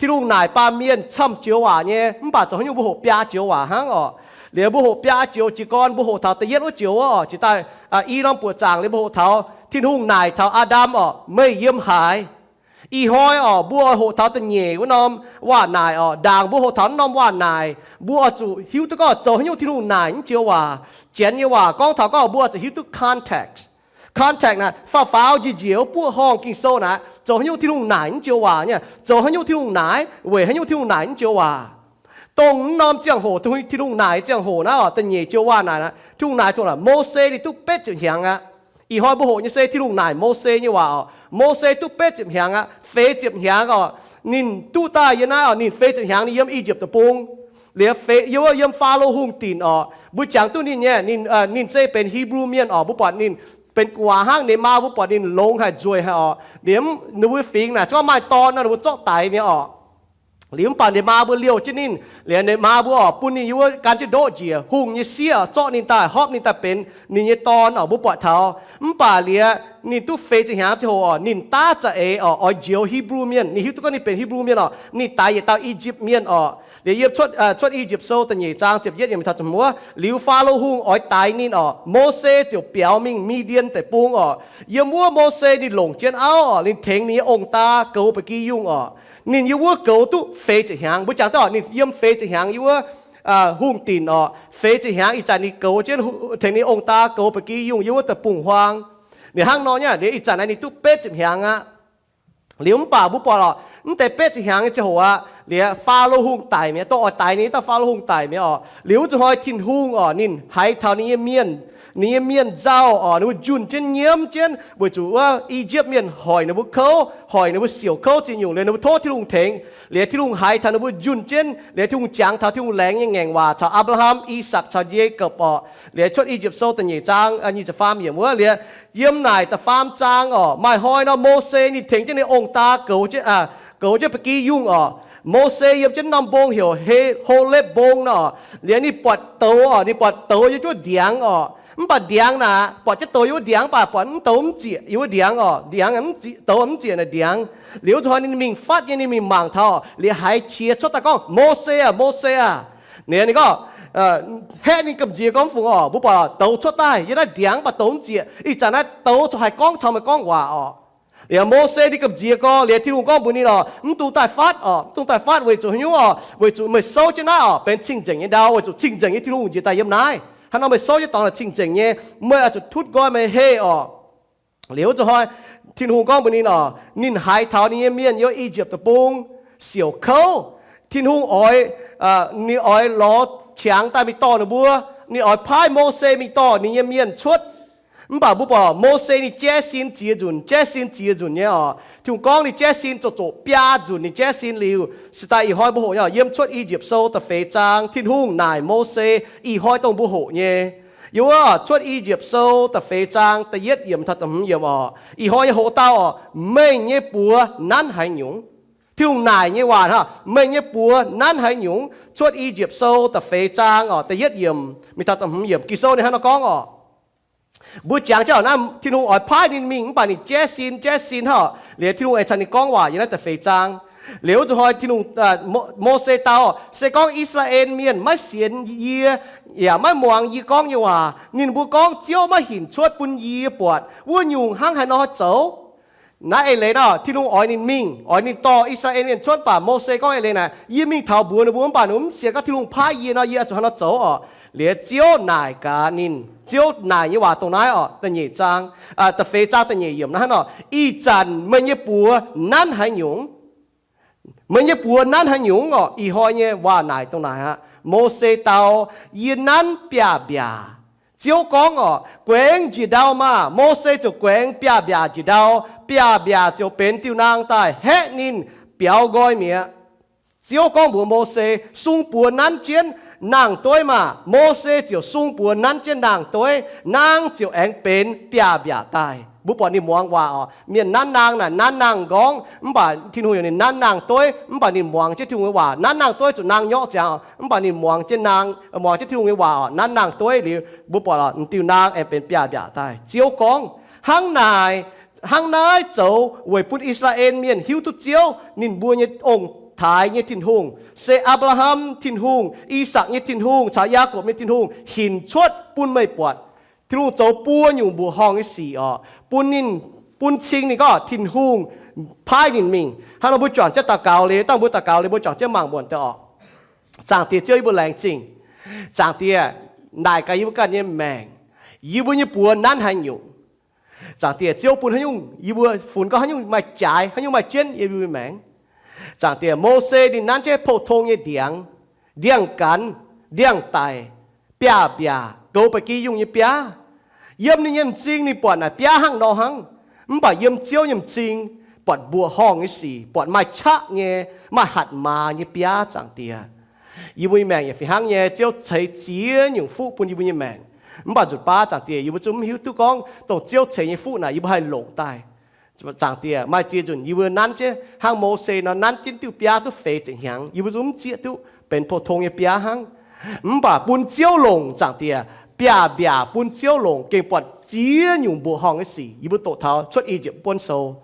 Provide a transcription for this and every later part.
Tin-Hungh naaic baamh mienh camv joux waac nyei, mv baac zoux haaix nyungc mbuo hoqc biaa joux waac hnangv orqc. Liuz mbuo hoqc biaa joux jiez gorn, mbuo hoqc taux da'yietv wuov joux orqc, jiex daaih i norm buoqc zaangc liuz mbuo hoqc taux Tin-Hungh naaic taux Aa^ndam orqc, meih yiem haaix? Ih hnoi orqc, mbuo oix hoqc taux da'nyeic wuov norm waac naaic orqc. Ndaangc mbuo hoqc taux wuov norm waac naaic, mbuo oix zuqc hiuv duqv gorngv zoux haaix nyungc Tin-Hungh naaic naaiv joux waac. Janx nyei waac gorngv taux gorngv mbuo oix zuqc hiuv duqv context. Context naaic faaux-faaux njiec njiec wuov buoqv horngh Ging-Sou naaic, zoux haaix nyungc Tin-Hungh naaic naaiv joux waac nyei, zoux haaix nyungc Tin-Hungh naaic, weic haaix nyungc Tin-Hungh naaic naaiv joux waac. Dongh wuov norm ziangh hoc, Tin-Hungh naaic ziangh hoc naaiv orqc, da'nyeic joux waac naaic, Tin-Hungh naaic taux Mose ninh duqv betv ziepc hnyangx aqv. Ih hnoi mbuo hoqc nyei se Tin-Hungh naaic Mose nyei waac orqc. Mose duqv betv ziepc hnyangx aqv, feix ziepc hnyangx orqc. Ninh duqv daaih yiem naaiv orqc, ninh feix ziepc hnyangx ninh yiem I^yipv Deic-Bung. Liuz feix yiem, yiem Faalo Hungh dinc orqc. Mbuo jangx duqv ninh nyei, ninh, ninh se benx Hipv^lu Mienh orqc. Mbuo buatc ninh benx gu'nguaaz hnangv, ninh maa mbuo buatc ninh longx haic, nzueic haic orqc. Liuz ninh mbuo fingx naaic, se gorngv maaih dorn nor, ninh mbuo zorqv daix mi'aqv orqc. Liuz mv baac ninh maa mbuo liouh jienv ninh, liuz ninh maa mbuo orqc, bun ninh yiem wuov gan jienv ndoqv njiec, hungh nyei sieqv zorqv ninh daaih, hopv ninh daaih benx ninh nyei dorn orqc. Mbuo buatc taux, mv baac liuz ninh duqv feix ziepc hnyangx ziangh hoc orqc, ninh daav za'eix orqc, oix njoux Hipv^lu Mienh. Ninh hiuv duqv gorngv ninh benx Hipv^lu Mienh orqc, ninh daix yietc dauh I^yipv Mienh orc. Liuz yiem Cuotv, Cuotv I^yipv Sou da'nyeic zaang ziepc yietv yiemc taux ziepc hmz wuov, liuz Faalo Hungh oix daix ninh orqc, Mose ziouc biaux mingh Mi^ndien Deic-Bung orqc. Yiem wuov Mose ninh longc jienv auv orqc, ninh tengx ninh nyei ong-daa goux ba'gi yungh orqc. Ninh yiem wuov goux duqv feix ziepc hnyangx. Mbuo jangx duqv orqc, ninh yiem feix ziepc hnyangx yiem wuov hungh dinc orqc. Feix ziepc hnyangx ih zanc ninh goux jienv, tengx ninh ong-daa goux ba'gi yungh yiem wuov deic-bung-huaang. Ninh hnangv nor nyei, liuz ih zanc naaiv ninh duqv betv ziepc hnyangx aqv. Liuz mv baac mbuo buatc lorqc, mv deix betv ziepc hnyangx nyei ziangh hoc aqv, liuz Faalo Hungh daic mi'aqv, dongh oix daix ninh dauh Faalo Hungh daic mi'aqv orqc. Liuz zuqc hnoi Tin-Hungh orqc, ninh haiz taux ninh nyei mienh, ninh nyei mienh nzauh orqc, ninh mbuo njunh jienv nyiemv jienv weic zuqc wuov I^yipv Mienh hoic ninh mbuo kouv, hoic ninh mbuo siouc kouv ziex nyungc, liuz ninh mbuo tov Tin-Hungh tengx. Liuz Tin-Hungh haiz taux ninh mbuo njunh jienv, liuz Tin-Hungh jangx taux Tin-Hungh laengz nyei ngaengc waac caux Apc^laa^ham, I^sakc caux Njei^gopv orqc. Liuz Cuotv I^yipv Sou da'nyeic zaang nyic ziepc faam yiemc wuov, liuz yiem naaic da'faam zaang orqc, maaih hnoi nor Mose ninh tengx jienv ninh ong-daa goux jienv, goux jienv ba'gi yungh orqc. Mose yiem jienv norm mbong heuc He, Holepv Mbong nor. Liuz ninh buatc douz orqc, ninh buatc douz yiem wuov ndiangx orqc. Mv baac ndiangx naaic, buatc jienv douz yiem wuov ndiangx, mv baac buatc mv douz mv zieqc yiem wuov ndiangx orqc. Ndiangx, douz mv zieqc naaic ndiangx. Liuz zuqc hnoi ninh mingh fatv nyei, ninh mingh mangc taux, liuz haiz qiex cuotv daaih gorngv, Mose aah! Mose aah! Liuz ninh gorngv, haeqv ninh gamh nziex gorngv mv fungc orqc. Mbuo buatc douz cuotv daaih yiem naaiv ndiangx, mv baac douz mv zieqc. Ih zanc naaiv douz corc haih gorngv caux meih gorngv waac orqc. Liuz Mose ninh gamh nziex gorngv, liuz Tin-Hungh gorngv mbuox ninh orqc, mv dungx daaih fatv orqc, mv dungx daaih fatv weic zuqc haaix nyungc orqc? Weic zuqc meih souv jienv naaiv orqc, benx cing-nzengc nyei ndau, weic zuqc cing-nzengc nyei Tin-Hungh njiec daaih yiem naaiv. Hnangv nor meih souv jienv dorngx naaic cing-nzengc nyei, meih oix zuqc tutv nqoi meih heh orqc. Liuz zuqc hnoi Tin-Hungh gorngv mbuox ninh orqc, ninh haiz taux ninh nyei mienh yiem I^yipv Deic-Bung siouc kouv. Tin-Hungh oix, ninh oix lorz qangx daaih mingh dorh ninh mbuo. Ninh oix paaiv Mose mingh dorh ninh nyei mienh cuotv. Mv baac mbuo buatc Mose ninh jaiv sin ziex nzunc, jaiv sin ziex nzunc nyei orqc. Tin-Hungh gorngv ninh jaiv sin zoqc zoqc biaa nzunc ninh jaiv sin liuz. Se daaih ih hnoi mbuo hoqc nyei, yiem Cuotv I^yipv Sou da'feix zaang, Tin-Hungh naaic Mose, ih hnoi dongh mbuo hoqc nyei. Yiem wuov Cuotv I^yipv Sou da'feix zaang da'yietv yiemc taux da'hmz yiemc orqc, ih hnoi nyei hoqc dauh orqc, meih nyei buoz nanv haaix nyungc? Tin-Hungh naaic nyei waac hnangv, meih nyei buoz nanv haaix nyungc? Cuotv I^yipv Sou da'feix zaang orqc, da'yietv yiemc mingh taux da'hmz yiemc, Ging-Sou ninh hnangv nor gorngv orqc. Mbuo jangx jienv orqc, naaiv Tin-Hungh oix paaiv ninh mingh, mv baac ninh jaiv sin, jaiv sin hnangv orqc. Liuz Tin-Hungh aengx caux ninh gorngv waac yiem naaiv da'feix zaang. Liuz zuqc hnoi Tin-Hungh, Mose dau, se gorngv I^saa^laa^en Mienh maiv sienx yie, yaac maiv muangx yie gorngv nyei waac, ninh mbuo gorngv Ziouv maiv hinc cuotv bun yie buatc, wuov nyungc hnangv haaix nor zoux? Naaiv eix leiz nor, Tin-Hungh oix ninh mingh, oix ninh dorh I^saa^laa^en Mienh cuotv, baac Mose gorngv eix leiz naaic, yie mingh taux mbuox ninh mbuo, mv baac ninh mbuo mv sienx, gorngv Tin-Hungh paaiv yie nor, yie oix zuqc haaix nor zoux orqc? Liuz Ziouv naaic gaax ninh, Ziouv naaic nyei waac dongh naaiv orqc, da'nyeic zaang, da'feix zaang da'nyeic yiemc naaiv hnangv nor, ih zanc meih nyei buoz nanv haaix nyungc? Meih nyei buoz nanv haaix nyungc orqc? Ih hnoi nyei waac naaic dongh naaic aqv. Mose dau, yie nanv biaav-mbiaac. Ziouv gorngv orqc, guaengx njiec ndau maah! Mose ziouc guaengx biaav-mbiaac njiec ndau. Biaav-mbiaac ziouc benx diuh naang daaih haeqv ninh, biaux nqoi mi'aqv. Ziouv gorngv mbuox Mose, sung buoz nanv jienv naang-dueiv maah! Mose ziouc sung buoz nanv jienv naang-dueiv, naang ziouc aengx benx biaav-mbiaac daaih. Mbuo buatc ninh muangx waac orqc. Mienh nanv naang naaic nanv naang nqorngv, mv baac Tin-Hungh yaac ninh nanv naang-dueiv, mv baac ninh muangx jienv Tin-Hungh nyei waac. Nanv naang-dueiv zuqc naang nyorqv ziangx orqc, mv baac ninh muangx jienv naang, muangx jienv Tin-Hungh nyei waac orqc, nanv naang-dueiv liuz, mbuo buatc orqc, diuh naang aengx benx biaav-mbiaac daaih. Ziouv gorngv, hnangv naaic, hnangv naaiv zoux weic bun I^saa^laa^en Mienh hiuv duqv Ziouv ninh mbuo nyei ong taaix nyei Tin-Hungh, se Apc^laa^ham Tin-Hungh, I^sakc nyei Tin-Hungh caux Yaakopv nyei Tin-Hungh hinc cuotv bun meih buatc. Tin-Hungh zoux buo nyungc mbuoqc horngh nyei sic orqc, bun ninh, bun cing ninh gorngv Tin-Hungh paaiv ninh mingh. Hnangv nor mbuo juangc jienv daux gaux liuz, dangh mbuo daux gaux liuz mbuo juangc jienv mangc muonc deix orqc. Zaangc Diex Ziouv, yie mbuo laengz zingh. Zaangc Diex, naaic gaax yie mbuo ganh nyei maengc, yie mbuo nyei buoz nanv haaix nyungc. Zaangc Diex, Ziouv bun haaix nyungc yie mbuo funx gorngv haaix nyungc maaih jaaix, haaix nyungc maaih jienv yiem yie mbuo maengc. Zaangc Diex, Mose ninh nanv jienv pou-tong nyei ndiangx, ndiangx-ganx, ndiangx-daic, biaav-mbiaac, goux ba'gi yungh nyei biaav. Yiem ninh nyei m'zing ninh buatc naaic biaav hnangv nor hnangv, mv baac yiem Ziouv nyei m'zing buatc mbuoqc horngh nyei sic, buatc maaih qaqv nyei, maaih hatc maaz nyei biaav. Zaangc Diex, yie mbuo nyei maengc yaac fih hnangv nyei. Ziouv ceix ziex nyungc fuqv bun yie mbuo nyei maengc, mv baac nzunc baav, Zaangc Diex, yie mbuo zungv mv hiuv duqv gorngv dongh Ziouv ceix nyei fuqv naaic yie mbuo haih longc daaih. Zaangc Diex, maaih ziex nzunc yie mbuo nanv jienv hnangv Mose nor nanv jienv diuh biaav duqv feix ziepc hnyangx, yie mbuo zungv mv zieqv duqv, benx pou-tong nyei biaav hnangv. Mv baac bun Ziouv longc, Zaangc Diex, biaav-mbiaac bun Ziouv longc, gengh buatc ziex nyungc mbuoqc horngh nyei sic yie mbuo doqc taux Cuotv I^yipv Buonv Sou.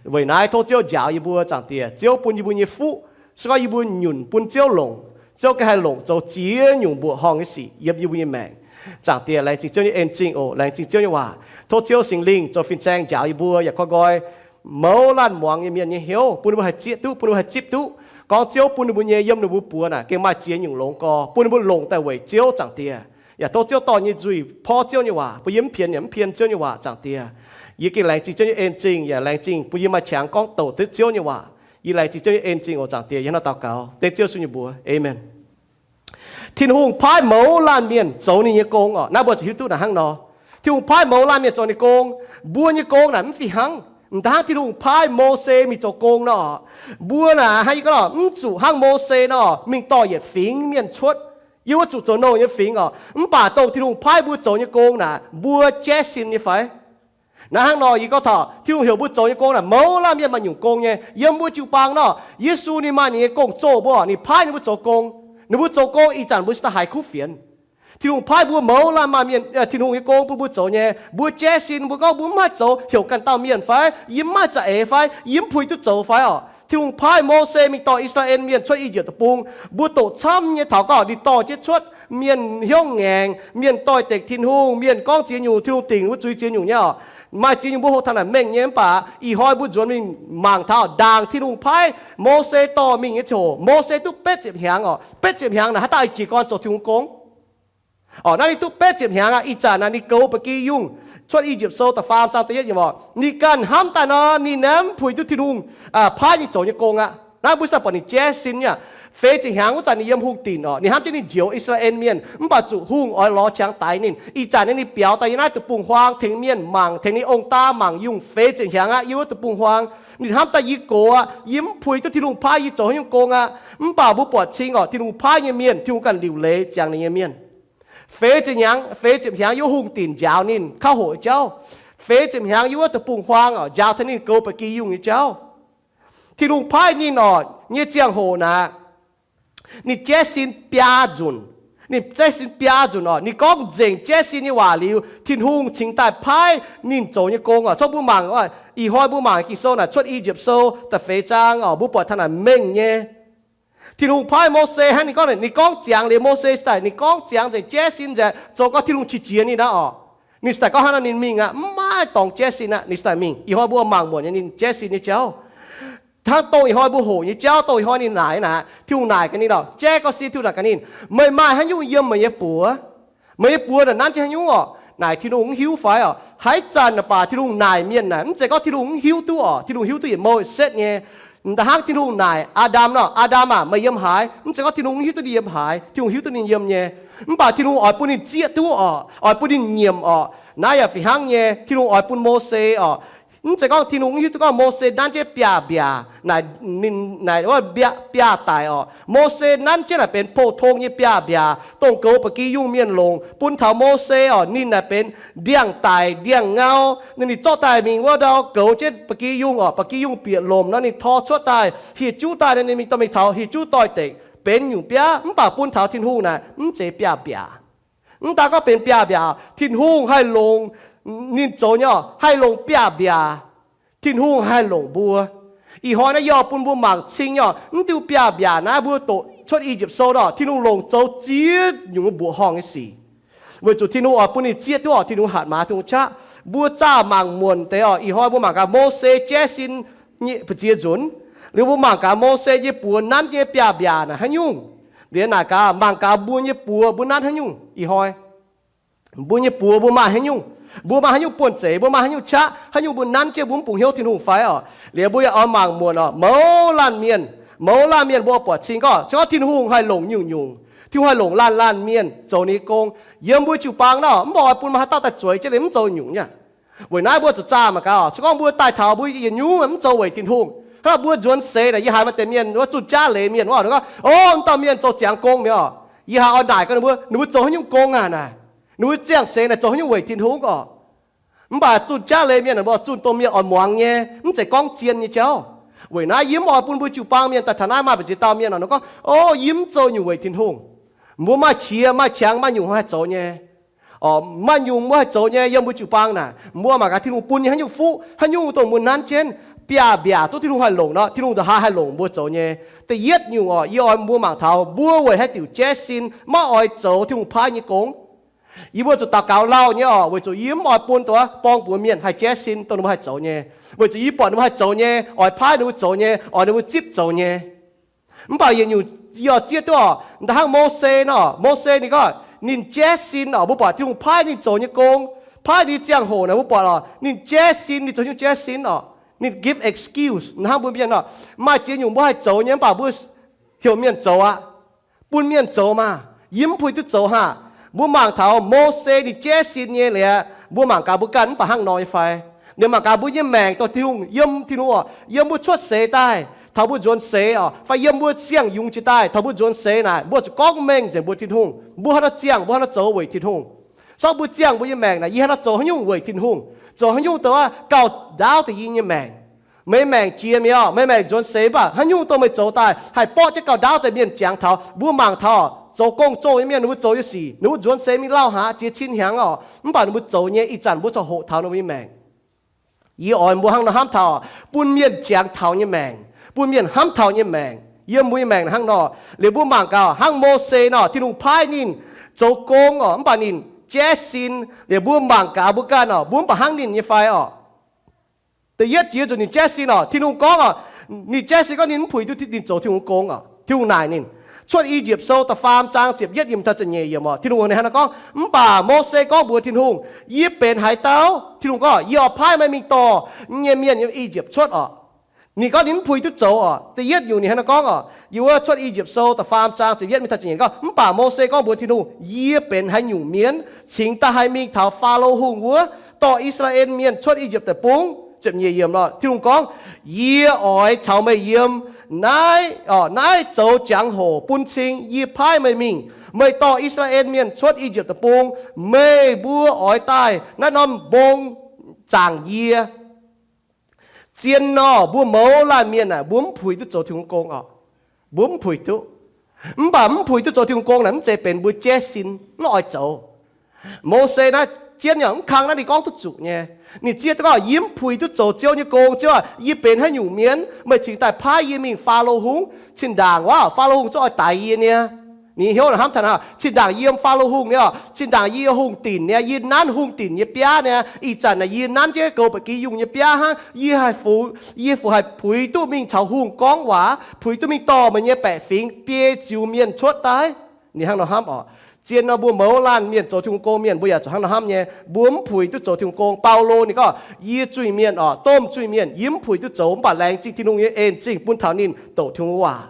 Weic naaiv tov Ziouv njaaux yie mbuo, Zaangc Diex, Ziouv bun yie mbuo nyei fuqv, se gorngv yie mbuo nyunc bun Ziouv longc, Ziouv gengh haih longc zoux ziex nyungc mbuoqc horngh nyei sic yiem yie mbuo nyei maengc. Zaangc Diex, laengz zingh Ziouv nyei en-zingh oc, laengz zingh Ziouv nyei waac. Tov Ziouv Singx Lingh zoux fin-saeng njaaux yie mbuo, yaac koi nqoi mouz laanh muangx nyei mienh nyei hnyouv, bun ninh mbuo haih zieqv duqv, bun ninh mbuo haih zipv duqv gorngv Ziouv bun ninh mbuo nyei yiem ninh mbuo buoz naaic gengh maaih ziex nyungc longx gorx, bun ninh mbuo longc daaih weic Ziouv, Zaangc Diex. Yaac tov Ziouv dorh nyei nzuih porv Ziouv nyei waac, bun yie mv pienx yaac mv pien Ziouv nyei waac, Zaangc Diex. Yie gengh laengz zingh Ziouv nyei en-zingh, yaac laengz zingh bun yie maaih qangx gorngv douc duqv Ziouv nyei waac. Yie laengz zingh Ziouv nyei en-zingh oc, Zaangc Diex. Yie hnangv naaiv daux gaux dengv Ziouv Yesu nyei mbuox, aamen. Tin-Hungh paaiv mouz laanh mienh zoux ninh nyei gong orqc. Naaiv mbuo zuqc hiuv duqv naaic hnangv nor. Tin-Hungh paaiv mouz laanh mienh zoux ninh gong. Mbuo nyei gong naaic mv fih hnangv. M'daaih hnangv Tin-Hungh paaiv Mose mingh zoux gong nor, mbuo naaic hnangv yie gorngv nor, mv zuqc hnangv Mose nor mingh dorh yietc fingx mienh cuotv. Yie mbuo zuqc zoux nouh nyei fingx orqc. Mv baac dongh Tin-Hungh paaiv mbuo zoux nyei gong naaic, mbuo jaiv sin nyei fai? Naaiv hnangv nor yie gorngv taux Tin-Hungh heuc mbuo zoux nyei gong naaic, mouz laanh mienh maaih nyungc gong nyei. Yiem mbuo jiu-baang nor, Yesu ninh maaih ninh nyei gong-zoh mbuo, ninh paaiv ninh mbuo zoux gong. Ninh mbuo zoux gong ih zanc mbuo se daaih haiz kuv fienx. Tin-Hungh paaiv mbuo mouz laanh maaih mienh, Tin-Hungh nyei gong bun mbuo zoux nyei. Mbuo jaiv sin, mbuo gorngv mbuo mv haih zoux, heuc ganh dauh mienh fai? Yie mv maaih za'eix fai? Yie mv puix duqv zoux fai orqc? Tin-Hungh paaiv Mose mingh dorh I^saa^laa^en Mienh cuotv I^yipv Deic-Bung. Mbuo doqc camv nyei taux gorngv ninh dorh jienv cuotv, mienh hnyouv ngaengc, mienh doix-dekc Tin-Hungh, mienh gorngv ziex nyungc, Tin-Hungh dingc mbuo zuiz ziex nyungc nyei orqc. Maaih ziex nyungc mbuo hoqc taux naaic mengh nyei, mv baac ih hnoi mbuo nzuonx mingh mangc taux ndaangc Tin-Hungh paaiv Mose dorh mingh nyei ziangh hoc, Mose duqv betv ziepc hnyangx orqc. Betv ziepc hnyangx naaic haaix dauh jiez gorn zoux Tin-Hungh gong? Orqc, naaiv ninh duqv betv ziepc hnyangx aqv. Ih zanc naaic ninh goux ba'gi yungh. Cuotv I^yipv Sou da'faam zaang da'yietv yiemc orqc, ninh ganh hnamv daaih nor ninh naaiv mv puix duqv Tin-Hungh paaiv ninh zoux nyei gong aqv. Naaiv mbuo sai buatc ninh jaiv sin nyei aqv. Feix ziepc hnyangx wuov zanc ninh yiem hungh dinc orqc, ninh hnamv jienv ninh njoux I^saa^laa^en Mienh, mv baac zuqc hungh oix lorz qangx daix ninh. Ih zanc naaiv ninh biaux daaih yiem naaiv deic-bung-huaang tengx mienh mangc, tengx ninh ong-daa mangc yungh feix ziepc hnyangx aqv yiem wuov deic-bung-huaang. Ninh hnamv daaih yie gox aqv, yie mv puix duqv Tin-Hungh paaiv yie zoux haaix nyungc gong aqv. Mv baac mbuo buatc cing orqc, Tin-Hungh paaiv nyei mienh, Tin-Hungh ganh liuc leiz ziangx ninh nyei mienh. Feix ziepc hnyangx, feix ziepc hnyangx yiem wuov hungh dinc njaaux ninh, kauv hoqc nyei jauv. Feix ziepc hnyangx yiem wuov deic-bung-huaang orqc, njaaux taux ninh goux ba'gi yungh nyei jauv. Tin-Hungh paaiv ninh orqc nyei ziangh hoc naaic, ninh jaiv sin biaa nzunc. Ninh jaiv sin biaa nzunc orqc, ninh gorngv nzengc jaiv sin nyei waac liuz, Tin-Hungh cingx daaih paaiv ninh zoux nyei gong orqc. Cong mbuo mangc, ih hnoi mbuo mangc Ging-Sou naaic, Cuotv I^yipv Sou da'feix zaang orqc, mbuo buatc taux naaic mengh nyei. Tin-Hungh paaiv Mose hnangv ninh gorngv, ninh gorngv ziangx liuz Mose daaih, ninh gorngv ziangx nzengc jaiv sin nzengc, zoux gorngv Tin-Hungh qiex jiez ninh aqv orqc. Ninh daaih gorngv hnangv nor ninh mingh aqv, mv maaih dorngx jaiv sin aqv, ninh daaih mingh. Ih hnoi mbuo mangc muonc nyei ninh jaiv sin nyei jauv. Hnangv dongh ih hnoi mbuo hoqc nyei jauv, dongh ih hnoi ninh naaic naaic, Tin-Hungh naaic gaax ninh orqc, jaiv gau sin Tin-Hungh naaic gaax ninh, meih maaih haaix nyungc yiem meih nyei buoz? Meih nyei buoz naaic nanv jienv haaix nyungc orqc? Naaic Tin-Hungh mv hiuv fai orqc? Haaix zanc naaic baac Tin-Hungh naaic mienh naaic, mv zeiz gorngv Tin-Hungh mv hiuv duqv orqc. Tin-Hungh hiuv duqv yietc mouh setv nyei. Da'hnangv Tin-Hungh naaic Aa^ndam nor, Aa^ndam aac, meih yiem haaix? Mv zeiz gorngv Tin-Hungh mv hiuv duqv ninh yiem haaix, Tin-Hungh hiuv duqv ninh yiem nyei. Mv baac Tin-Hungh oix bun ninh zieqv duqv orqc, oix bun ninh nyiemc orqc. Naaiv yaac fih hnangv nyei, Tin-Hungh oix bun Mose orqc. Mv zeiz gorngv Tin-Hungh mv hiuv duqv gorngv Mose nanv jienv biaav mbiaac, naaic, naaic, biaav daic orqc. Mose nanv jienv naaic benx pou-tong nyei biaav mbiaac, dongh goux ba'gi yungh mienh longc, bun taux Mose orqc, ninh naaic benx ndiangx-daic ndiangx-ngau. Ninh, ninh zorqv daaih mingh wuov ndau goux jienv ba'gi yungh orqc, ba'gi yungh bieqc lomc nor ninh tor cuotv daaih, hieh juv daaih nor ninh mingh dorh mingh taux hieh juv doix-dekc benx nyungc biaav, mv baac bun taux Tin-Hungh naaic mv zeiz biaav mbiaac. Mv daan gorngv benx biaav mbiaac, Tin-Hungh haih longc, ninh zoux nyei orqc, haih longc biaav mbiaac. Tin-Hungh haih longc mbuo. Ih hnoi naaiv yie oix bun mbuo mangc cing nyei oc, mv diuh biaav-mbiaac naaiv mbuo doqc cuotv I^yipv Sou nor, Tin-Hungh longc zoux ziex nyungc mbuoqc horngh nyei sic. Weic zuqc Tin-Hungh oix bun ninh zieqv duqv oc, Tin-Hungh hatc maaz, Tin-Hungh qaqv. Mbuo zaah mangc muonc deix oc. Ih hnoi mbuo mangc gaax Mose jaiv sin nyei ba'ziex nzunc. Liuz mbuo mangc gaax Mose nyei buoz nanv nyei biaav-mbiaac naaic haaix nyungc. Liuz naaic gaax, mangc gaax mbuo nyei buoz mbuo nanv haaix nyungc ih hnoi. Mbuo nyei buoz mbuo maaih haaix nyungc? Mbuo maaih haaix nyungc buonv-zeic? Mbuo maaih haaix nyungc qaqv? Haaix nyungc mbuo nanv jienv mbuo mv bungx hnyouv Tin-Hungh fai oc? Liuz mbuo yaac oix mangc muonc oc, mouz laanh mienh, mouz laanh mienh mbuo buatc cing gorngv, se gorngv Tin-Hungh haih longc nyungc-nyungc, Tin-Hungh haih longc laanh laanh mienh zoux ninh nyei gong yiem mbuo jiu-baang nor, mv baac oix bun maaih haaix dauh daaih zueiz jienv liuz mv zoux nyungc nyei. Weic naaiv mbuo zuqc zaah mangc gaax oc, se gorngv mbuo daaih taux mbuo yietc nyungc mv zoux weic Tin-Hungh, hnangv mbuo nzuonx seix naaic, yie haiz maaih deix mienh wuov zunh jaav leiz mienh wuov, ninh gorngv, O, wuov dauh mienh zoux ziangx gong mi'aqv oc. Yie haiz oix naaic gaax ninh mbuo, ninh mbuo zoux haaix nyungc gong aqv naaic? Ninh mbuo ziangh seix naaic zoux haaix nyungc weic Tin-Hungh oc? Mv baac zunh jaav leiz mienh mbuo zunh dongh mienh oix muangx nyei, mv zeiz gorngv zien nyei jauv. Weic naaiv yie mv oix bun mbuo jiu-baang mienh daaih taux naaiv maaih ba'ziex dauh mienh oc, ninh gorngv, O, yie mv zoux nyungc weic Tin-Hungh. Mbuo maaih qiex maaih qangx maaih nyungc haih zoux nyei. Oc, maaih nyungc mbuo haih zoux nyei yiem mbuo jiu-baang naaic. Mbuo mangc gaax Tin-Hungh bun nyei haaix nyungc fuqv, haaix nyungc dongh mbuo nanv jienv, biaav-mbiaac zungv Tin-Hungh haih longc nor, Tin-Hungh nzauh haaix haih longc mbuo zoux nyei. Da'yietv nyungc oc, yie oix mbuo mangc taux mbuo weic haaix diuc jaiv sin maiv oix zoux Tin-Hungh paaiv nyei gong. Yie mbuo zuqc daux gaux lauh nyei oc, weic zuqc yie mv oix bun dongh wuov borng-buoz mienh haih jaiv sin dongh ninh mbuo haih zoux nyei. Weic zuqc yie buatc ninh mbuo haih zoux nyei, oix paaiv ninh mbuo zoux nyei, oix ninh mbuo zipv zoux nyei. Mv baac yietc nyungc yie oix zieqv duqv oc, da'hnangv Mose nor, Mose ninh gorngv ninh jaiv sin oc, mbuo buatc Tin-Hungh paaiv ninh zoux nyei gong, paaiv ninh nyei ziangh hoc naaic mbuo buatc oc, ninh jaiv sin, ninh zoux nyungc jaiv sin oc, ninh give excuse. Hnangv mbuo mienh oc, maaih ziex nyungc mbuo haih zoux nyei mv baac mbuo heuc mienh zoux aqv, bun mienh zoux maah, yie mv puix duqv zoux haac. Mbuo mangc taux Mose ninh jaiv sin nyei liuz, mbuo mangc gaax mbuo ganh mv baac hnangv nor nyei fai? Liuz mangc gaax mbuo nyei maengc dongh Tin-Hungh, yiem Tin-Hungh oc, yiem mbuo cuotv seix daaih taux mbuo nzuonx seix oc, fai yiem mbuo ziangh yungz jiex daaih taux mbuo nzuonx seix naaic, mbuo zuqc gorngv mengh nzengc mbuo Tin-Hungh, mbuo haaix nor ziangh, mbuo haaix nor zoux weic Tin-Hungh. Sortv mbuo ziangh mbuo nyei maengc naaic, yie haaix nor zoux haaix nyungc weic Tin-Hungh, zoux haaix nyungc dongh wuov gauh ndaauv deix yie nyei maengc. Meih maengc jiex mi'aqv, meih maengc nzuonx seix mv baac haaix nyungc dongh meih zoux daaih haih borqv jienv gauh ndaauv deix mienh jangx taux. Mbuo mangc taux zoux gong-zoh nyei mienh, ninh mbuo zoux nyei sic, ninh mbuo nzuonx seix mingh lauh haaix ziex cin hnyangx oc, mv baac ninh mbuo zoux nyei ih zanc mbuo corc hoqc taux ninh mbuo nyei maengc. Yie oix mbuo hnangv nor hnamv taux bun mienh jangx taux nyei maengc, bun mienh hnamv taux nyei maengc. Yiem mbuo nyei maengc hnangv nor, liuz mbuo mangc gaax hnangv Mose nor, Tin-Hungh paaiv ninh zoux gong oc, mv baac ninh jaiv sin. Liuz mbuo mangc gaax mbuo ganh oc, mbuo mv baac hnangv ninh nyei fai oc? Da'yietv jiex zuqc ninh jaiv sin oc. Tin-Hungh gorngv oc, ninh jaiv sin gorngv ninh mv puix duqv ninh zoux Tin-Hungh gong oc. Tin-Hungh naaic ninh, Cuotv I^yipv Sou da'faam zaang ziepc yietv yiem taux ziepc nyeic yiemc oc. Tin-Hungh ninh hnangv naaiv gorngv, Mv baac Mose gorngv mbuox Tin-Hungh, Yie benx haaix dauh? Tin-Hungh gorngv, Yie oix paaiv meih mingh dorh yie nyei mienh yiem I^yipv cuotv oc. Ninh gorngv ninh mv puix duqv zoux oc. Da'yietv nyungc ninh hnangv naaiv gorngv oc, yiem wuov Cuotv I^yipv Sou da'faam zaang ziepc yietv mingh taux ziepc nyeic gorngv, Mv baac Mose gorngv mbuox Tin-Hungh, Yie benx haaix nyungc mienh cingx daaih haih mingh taux Faalo Hungh wuov dorh I^saa^laa^en Mienh cuotv I^yipv Deic-Bung? Ziepc nyeic yiemc oc, Tin-Hungh gorngv, Yie oix caux meih yiem naaiv, naaiv zoux jangx-hoc bun cing yie paaiv meih mingh. Meih dorh I^saa^laa^en Mienh cuotv I^yipv Deic-Bung, meih mbuo oix daaih naaiv norm mbong zaangc yie. Zien nor, mbuo mouz laanh mienh aah, mbuo mv puix duqv zoux Tin-Hungh gong oc. Mbuo mv puix duqv. Mv baac mv puix duqv zoux Tin-Hungh gong naaic mv zeiz benx mbuo jaiv sin mv oix zoux. Mose naaiv zien yaac mv kang naaiv ninh gorngv duqv zuqc nyei. Ninh zieqv duqv gorngv, Yie mv puix duqv zoux Ziouv nyei gong. Ziouv aah, yie benx haaix nyungc mienh meih cingx daaih paaiv yie mingh Faalo Hungh cin-ndaangc wuov? Faalo Hungh zungv oix daix yie niaa. Ninh hnyouv hnamv taux naaic, Cin-ndaangc yie yiem Faalo Hungh niaa, cin-ndaangc yie hungh dinc niaa, yie nanv hungh dinc nyei biaav niaa. Ih zanc naaic yie nanv jienv goux baeqc gi yungh nyei biaav hnangv. Yie haih fu, yie fu haih puix duqv mingh caux hungh gorngv waac, puix duqv mingh dorh meih nyei baeqc fingx biei ziux mienh cuotv daaih? Ninh hnangv nor hnamv oc. Zien nor mbuo mouz laanh mienh zoux Tin-Hungh gong mienh mbuo yaac zuqc hnangv nor hnamv nyei. Mbuo mv puix duqv zoux Tin-Hungh gong. Baulo ninh gorngv, Yie zuiz-mienh oc, domh zuiz-mienh, yie mv puix duqv zoux, mv baac laengz zingh Tin-Hungh nyei en zingh bun taux ninh doqc Tin-Hungh waac.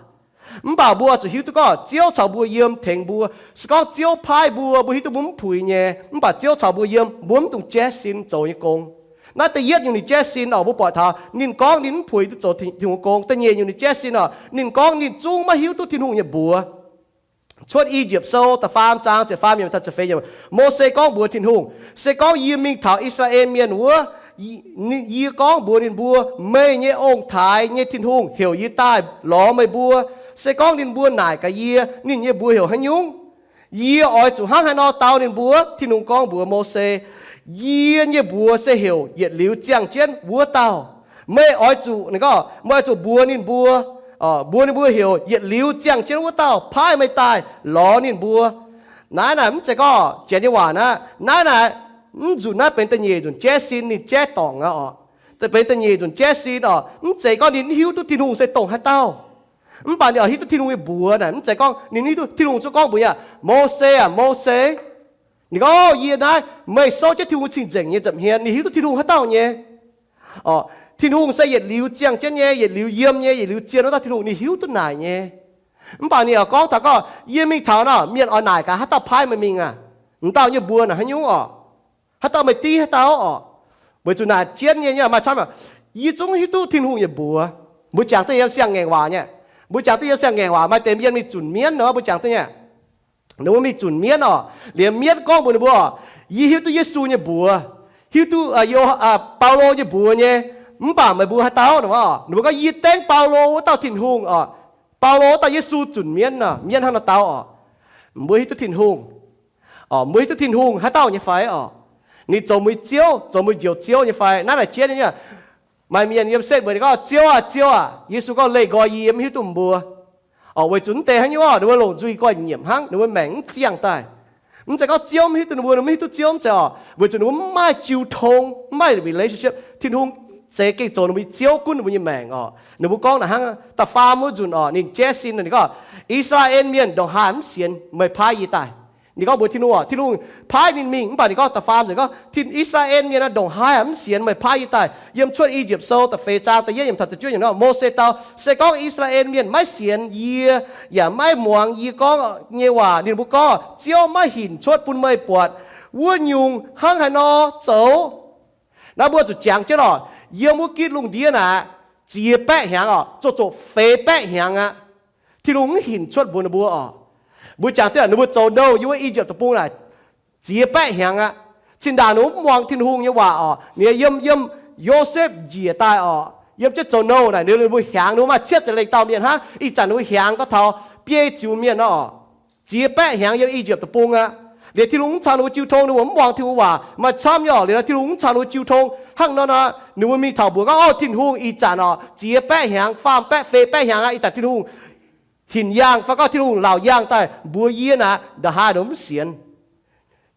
Mv baac mbuo zuqc hiuv duqv gorngv Ziouv caux mbuo yiem tengx mbuo. Se gorngv Ziouv paaiv mbuo, mbuo hiuv duqv mbuo mv puix nyei, mv baac Ziouv caux mbuo yiem, mbuo mv dungx jaiv sin zoux nyei gong. Naaiv da'yietv nyungc ninh jaiv sin oc, mbuo buatc taux ninh gorngv ninh mv puix duqv zoux Tin-Hungh gong. Da'nyeic nyungc ninh jaiv sin oc, ninh gorngv ninh zungv maiv hiuv duqv Tin-Hungh nyei mbuox. Cuotv I^yipv Sou da'faam zaang ziepc faam yiemc taux ziepc feix yiemc, Mose gorngv mbuox Tin-Hungh, Se gorngv yie mingh taux I^saa^laa^en Mienh wuov, yie gorngv mbuox ninh mbuo, Meih nyei ong-taaix nyei Tin-Hungh heuc yie daaih lorz meih mbuo. Se gorngv ninh mbuo naaic gaax yie, Ninh nyei mbuox heuc haaix nyungc? Yie oix zuqc hnangv haaix nor dau ninh mbuo? Tin-Hungh gorngv mbuox Mose, Yie nyei mbuox se heuc yietc liuz ziangh jienv wuov dauh. Meih oix zuqc, ninh gorngv, meih oix zuqc mbuox ninh mbuo, mbuox ninh mbuo heuc yietc liuz ziangh jienv wuov dauh paaiv meih daaih lorz ninh mbuo. Naaiv naaic mv zeiz gorngv, janx nyei waac naaiv, naaiv naaic, mv nzunc naaiv benx da'nyeic nzunc jaiv sin ninh jaiv dorngc aqv oc. Benx da'nyeic nzunc jaiv sin oc. Mv zeiz gorngv ninh hiuv duqv Tin-Hungh se dongh haaix dauh, mv baac ninh oix hiuv duqv Tin-Hungh nyei mbuox naaic. Mv zeiz gorngv ninh hiuv duqv Tin-Hungh zungv gorngv mbuox ninh, Mose aac, Mose. Ninh gorngv, Yie naaiv, meih souv jienv Tin-Hungh cing-nzengc nyei nza'hmien. Ninh hiuv duqv Tin-Hungh haaix dauh nyei. Tin-Hungh se yietc liuz ziangh jienv nyei, yietc liuz yiem nyei, yietc liuz zien wuov dauh Tin-Hungh, ninh hiuv duqv naaic nyei. Mv baac ninh oix gorngv taux gorngv, Yie mingh taux nor, mienh oix naaic gaax haaix dauh paaiv meih mingh aqv? M'dauh nyei mbuox naaic haaix nyungc oc? Haaix dauh meih div haaix dauh oc? Weic zuqc naaic jienv nyei, maaih camv, yie zungv hiuv duqv Tin-Hungh nyei mbuox. Mbuo jangx duqv yiem siang-ngaengc waac nyei. Mbuo jangx duqv yiem siang-ngaengc waac, maaih deix mienh mingh zunc mienv nor, mbuo jangx duqv nyei. Ninh mbuo mingh zunc mienv oc. Liemh mienv gorngv mbuox ninh mbuo, Yie hiuv duqv Yesu nyei mbuox, hiuv duqv Baulo nyei mbuox nyei, mv baac meih mbuo haaix dauh? Ninh mbuo gorngv, Yie dengv Baulo wuov dauh Tin-Hungh oc. Baulo wuov dauh Yesu zunc mienv nor. Mienv hnangv nor dau oc. Mbuo hiuv duqv Tin-Hungh, mbuo hiuv duqv Tin-Hungh haaix dauh nyei fai oc? Ninh zoux mbuo nyei Ziouv, zoux mbuo njoux Ziouv nyei fai? Naaiv naaic jienv nyei. Maaih mienh yiem setv mbuox ninh gorngv, Ziouv aah! Ziouv aah! Yesu gorngv, Leih nqoi yie, yie mv hiuv duqv mbuo. Oc, weic zuqc mv deix haaix nyungc oc, ninh mbuo longc nzuih nqoi nyiemc hnangv, ninh mbuo maengc mv ziangh daaih. Mv zeiz gorngv Ziouv mv hiuv duqv ninh mbuo, ninh mv hiuv duqv Ziouv, mv zeiz oc. Weic zuqc ninh mbuo mv maaih jiu tong, mv maaih relationship. Tin-Hungh zeix gengh zoux ninh mbuo nyei Ziouv gunv ninh mbuo nyei maengc oc. Ninh mbuo gorngv naaic hnangv, da'faam wuov nzunc oc, ninh jaiv sin ninh gorngv, Israel mienh ndongc haaix mv sienx meih paaiv yie daaih? Ninh gorngv mbuox Tin-Hungh oc, Tin-Hungh paaiv ninh mingh, mv baac ninh gorngv da'faam nzunc gorngv, Israel mienh ndongc haaix mv sienx meih paaiv yie daaih? Yiem Cuotv I^yipv Sou da'feix zaang da'yietv yiemc taux da'juov yiemc nor, Mose dau, Se gorngv Israel mienh maiv sienx yie yaac maiv muangx yie gorngv nyei waac, ninh mbuo gorngv, Ziouv maiv hinc cuotv bun meih buatc, wuov nyungc hnangv haaix nor zoux? Naaiv mbuo zuqc jangx jienv oc, yiem wuov gitv lungh ndiev naaic, ziex baeqv hnyangx oc, zoqc zoqc feix baeqv hnyangx aqv. Tin-Hungh mv hinc cuotv mbuox ninh mbuo oc. Mbuo jangx duqv ninh mbuo zoux nouh yiem wuov I^yipv Deic-Bung naaic, ziex baeqv hnyangx aqv. Zinh ndaangc ninh mbuo mv muangx Tin-Hungh nyei waac oc, ninh yiem, yiem Yosepv njiec daaih oc, yiem jienv zoux nouh naaic, ninh mbuo hiaangx, ninh mbuo maaih cietv ziepc lengh dauh mienh hnangv. Ih zanc ninh mbuo hiaangx gorngv taux biei ziux mienh nor oc. Ziex baeqv hnyangx yiem I^yipv Deic-Bung aqv. Liuz Tin-Hungh mv caux ninh mbuo jiu tong, ninh mbuo mv muangx Tin-Hungh waac, maaih camv nyei oc. Liuz nor Tin-Hungh mv caux ninh mbuo jiu tong. Hnangv nor nor, ninh mbuo mingh taux mbuox gorngv, Ov, Tin-Hungh, ih zanc oc, ziex baeqv hnyangx, faam baeqv, feix baeqv hnyangx aqv. Ih zanc Tin-Hungh hinc yaangh fai gorngv Tin-Hungh laauc yaangh daaih mbuox yie naaic, ndongc haaix nor mv sienx.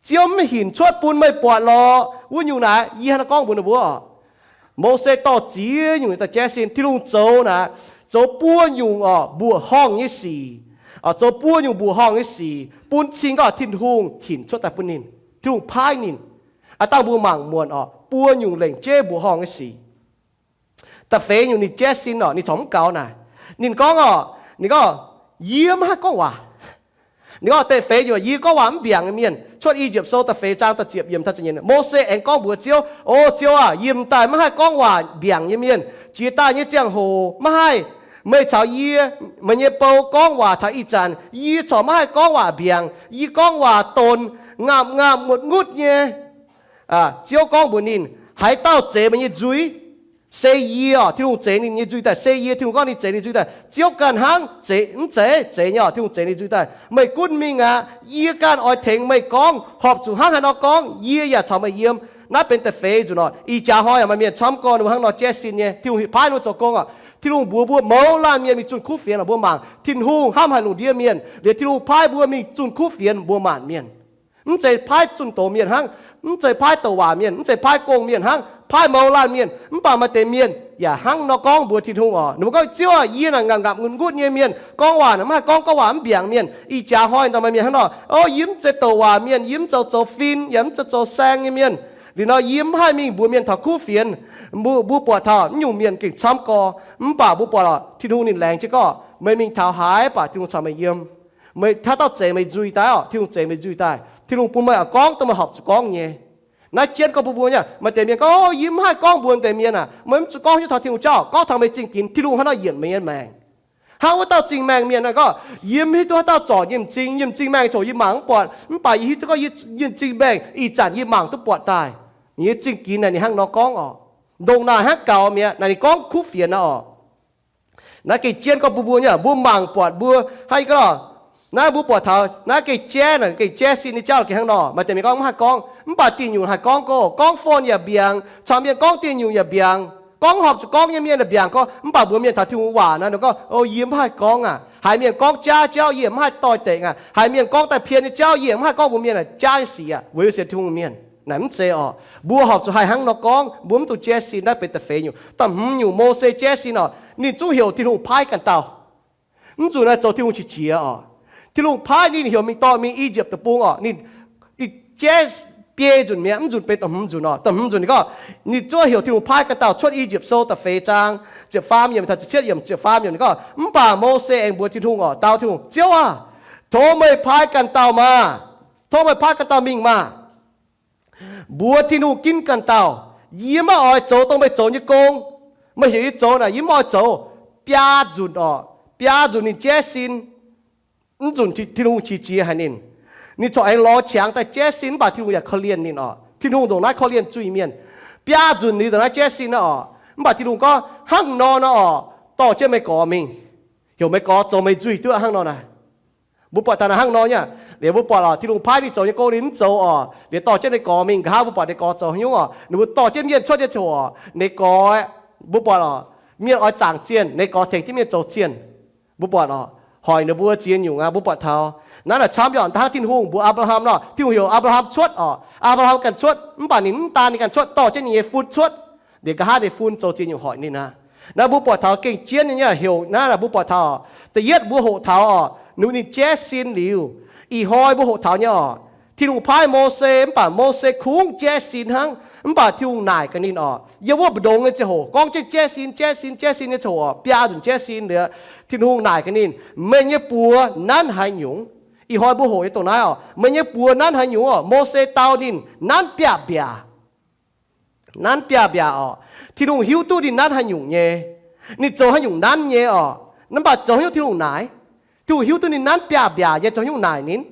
Ziouv mv hinc cuotv bun meih buatc lorqc. Wuov nyungc naaic yie hnangv naaiv gorngv mbuox ninh mbuo oc. Mose dorh ziex nyungc daaih jaiv sin. Tin-Hungh zoux naaic, zoux buo nyungc oc, mbuoqc horngh nyei sic. Zoux buo nyungc mbuoqc horngh nyei sic bun cing gorngv Tin-Hungh hinc cuotv daaih bun ninh. Tin-Hungh paaiv ninh. Aav dangh mbuo mangc muonc oc, buo nyungc lengc jeiv mbuoqc horngh nyei sic. Da'feix nyungc ninh jaiv sin oc, ninh corc mv gaux naaic. Ninh gorngv oc, ninh gorngv, Yie mv haih gorngv waac. Ninh gorngv da'feix nyungc, Yie gorngv waac mv mbiaangc nyei mienh. Cuotv I^yipv Sou da'feix zaang da'ziepc yiemc taux da'nyeic, Mose aengx gorngv mbuox Ziouv, O Ziouv aah! Yie m'daaih maiv haih gorngv waac mbiaangc nyei mienh. Jiex daaih nyei ziangh hoc maiv haih meih caux yie, meih nyei bou gorngv waac taux ih zanc, yie corc maiv haih gorngv waac mbiaangc. Yie gorngv waac donx, ngaapv ngaapv ngutv ngutv nyei. Ziouv gorngv mbuox ninh, Haaix dauh zeix meih nyei nzuih? Se yie oc. Tin-Hungh zeix ninh nyei nzuih daaih. Se yie, Tin-Hungh gorngv ninh zeix ninh nzuih daaih. Ziouv ganh hnangv, zeix, mv zeiz, zeix nyei oc. Tin-Hungh zeix ninh nzuih daaih. Meih gunv mingh aqv. Yie ganh oix tengx meih gorngv, horpc zuqc hnangv haaix nor gorngv, yie yaac caux meih yiem. Naaiv benx da'feix nzunc oc. Ih jaax hnoi yaac maaih mienh camv gorngv ninh mbuo hnangv nor jaiv sin nyei. Tin-Hungh paaiv ninh mbuo zoux gong oc. Tin-Hungh mbuox mbuo mouz laanh mienh mingh zunh kuv fienx oc. Mbuo mangc Tin-Hungh hnamv haic lungh ndiev mienh, liuz Tin-Hungh paaiv mbuo mingh zunh kuv fienx mbuo maanc mienh. Mv zeiz paaiv zunh doz mienh hnangv, mv zeiz paaiv douc waac mienh, mv zeiz paaiv gong mienh hnangv, paaiv mouz laanh mienh. Mv baac maaih deix mienh yaac hnangv nor gorngv mbuox Tin-Hungh oc. Ninh mbuo gorngv, Ziouv aah! Yie naaic ngaapv ngaapv ngutv ngutv nyei mienh, gorngv waac naaic mv haih gorngv, gorngv waac mv mbiaangc mienh. Ih jaax hnoi daaih maaih mienh hnangv nor, O, yie mv zeiz douc waac mienh, yie mv zoux zoux fin, yaac mv zoux zoux saeng nyei mienh. Liuz nor yie mv haih mingh mbuox mienh taux kuv fienx. Mbuo, mbuo buatc taux naaiv nyungc mienh gengh camv gorx. Mv baac mbuo buatc oc, Tin-Hungh ninh laengz jienv gorngv, Meih mingh taux haaix, mv baac Tin-Hungh caux meih yiem. Meih haaix dauh zeix meih nzuih daaih oc, Tin-Hungh zeix meih nzuih daaih. Tin-Hungh bun meih oix gorngv dongh meih horpc zuqc gorngv nyei. Naaiv jienv gorngv bun mbuo nyei, maaih deix mienh gorngv, O, yie mv haih gorngv mbuox deix mienh aac. Meih mv zuqc gorngv nyei taux Tin-Hungh jauv, gorngv taux meih zingh ginx, Tin-Hungh haaix nor yienc meih nyei maengc. Hnangv wuov dauh zingh maengh mienh gorngv, Yie mv hiuv duqv haaix dauh zorc yie m'zing, yie m'zing maengh corc yie mangc mv buatc, mv baac yie hiuv duqv gorngv yie, yie m'zing maengh ih zanc yie mangc duqv buatc daaih. Ninh nyei zingh ginx naaic ninh hnangv nor gorngv oc. Ndongc naaic hnangv gaux mi'aqv. Naaiv ninh gorngv kuv fienx aqv oc. Naaiv gengh jienv gorngv bun mbuo nyei, mbuo mangc buatc mbuo hnangv ih gorngv, naaiv mbuo buatc taux naaiv gengh jaiv naaic, gengh jaiv sin nyei jauv gengh hnangv nor. Maaih deix mienh gorngv mv haih gorngv, mv baac diuh nyungc haih gorngv gorx. Gorngv phone yaac mbiaangc, caux mienh gorngv diuh nyungc yaac mbiaangc. Gorngv horpc zuqc gorngv nyei mienh naaic mbiaangc gorngv, mv baac mbuox mienh taux Tin-Hungh waac naaic, ninh gorngv, O, yie mv haih gorngv aac. Haiz mienh gorngv jaav jauv, yie mv haih doix-dekc aac. Haiz mienh gorngv daaih pien nyei jauv, yie mv haih gorngv mbuox mienh naaic jaav nyei sic aac, weic yie sienx Tin-Hungh mienh. Naaic mv zeiz orqc. Mbuo horpc zuqc haih hnangv nor gorngv. Mbuo mv dungx jaiv sin. Naaiv benx da'feix nyungc. Da'hmz nyungc, Mose jaiv sin orqc, ninh zungv heuc Tin-Hungh paaiv ganh dauh. Mv nzunc naaiv zoux Tin-Hungh qiex jiez orqc. Tin-Hungh paaiv ninh heuc mingh dorh mingh I^yipv Deic-Bung orqc. Ninh, ninh jaiv biei nzunc mi'aqv. Mv nzunc benx da'hmz nzunc orqc. Da'hmz nzunc ninh gorngv, ninh zungv heuc Tin-Hungh paaiv ganh dauh cuotv I^yipv Sou da'feix zaang ziepc faam yiemc taux ziepc cietv yiemc, ziepc faam yiemc ninh gorngv, Mv baac Mose aengx mbuox Tin-Hungh orqc, dau Tin-Hungh, Ziouv aah! Tov meih paaiv ganh dauh maah! Tov meih paaiv ganh dauh mingh maah! Mbuox Tin-Hungh ginv ganh dauh, Yie maiv oix zoux dongh meih zoux nyei gong. Meih heuc yie zoux naaic, yie mv oix zoux. Biaa nzunc orqc, biaa nzunc ninh jaiv sin. Mv nzunc Tin-Hungh qiex jiez haic ninh. Ninh corc aengx lorz qangx daaih jaiv sin, mv baac Tin-Hungh yaac korv-lienh ninh orqc. Tin-Hungh ndongc naaiv korv-lienh zuiz-mienh. Biaa nzunc ninh ndongc naaiv jaiv sin naaiv orqc, mv baac Tin-Hungh gorngv, Hnangv nor nor orqc, dorh jienv meih gorx mingh, heuc meih gorx zoux meih nzuih duqv hnangv nor naaic. Mbuo buatc taux naaic hnangv nor nyei. Liuz mbuo buatc orqc, Tin-Hungh paaiv ninh zoux nyei gong ninh mv zoux orqc, liuz dorh jienv ninh gorx mingh. Nqa'haav mbuo buatc ninh gorx zoux haaix nyungc orqc, ninh mbuo dorh jienv mienh cuotv nyei ziangh hoc, ninh gorx, mbuo buatc orqc, mienh oix zaangc zienh, ninh gorx tengx jienv mienh zoux zienh. Mbuo buatc orqc, hoic ninh mbuo ziex nyungc aqv. Mbuo buatc taux naaiv naaic camv yaac hnangv Tin-Hungh mbuox Apc^laa^ham nor, Tin-Hungh heuc Apc^laa^ham cuotv orqc, Apc^laa^ham ganh cuotv, mv baac ninh mv daan ninh ganh cuotv, dorh jienv ninh nyei fun cuotv. Liuz nqa'haav ninh fun zoux ziex nyungc hoic ninh aqv. Naaiv mbuo buatc taux gengh jienv nyei, heuc naaiv mbuo buatc taux, da'yietv mbuo hoqc taux orqc, ninh jaiv sin liuz, ih hnoi mbuo hoqc taux nyei orqc, Tin-Hungh paaiv Mose, mv baac Mose kungx jaiv sin hnangv. Mv baac Tin-Hungh naaic gaax ninh orqc, yiem wuov mbu'ndongx nyei ziangh hoc gorngv jienv jaiv sin, jaiv sin, jaiv sin nyei ziangh hoc orqc, biaa nzunc jaiv sin liuz, Tin-Hungh naaic gaax ninh, Meih nyei buoz nanv haaix nyungc? Ih hnoi mbuo hoqc nyei dongh naaiv orqc, meih nyei buoz nanv haaix nyungc orqc? Mose dau ninh, Nanv biaav-mbiaac. Nanv biaav-mbiaac orqc. Tin-Hungh hiuv duqv ninh nanv haaix nyungc nyei, ninh zoux haaix nyungc nanv nyei orqc. Mv baac zoux haaix nyungc Tin-Hungh naaic? Tin-Hungh hiuv duqv ninh nanv biaav-mbiaac nyei, zoux haaix nyungc naaic ninh?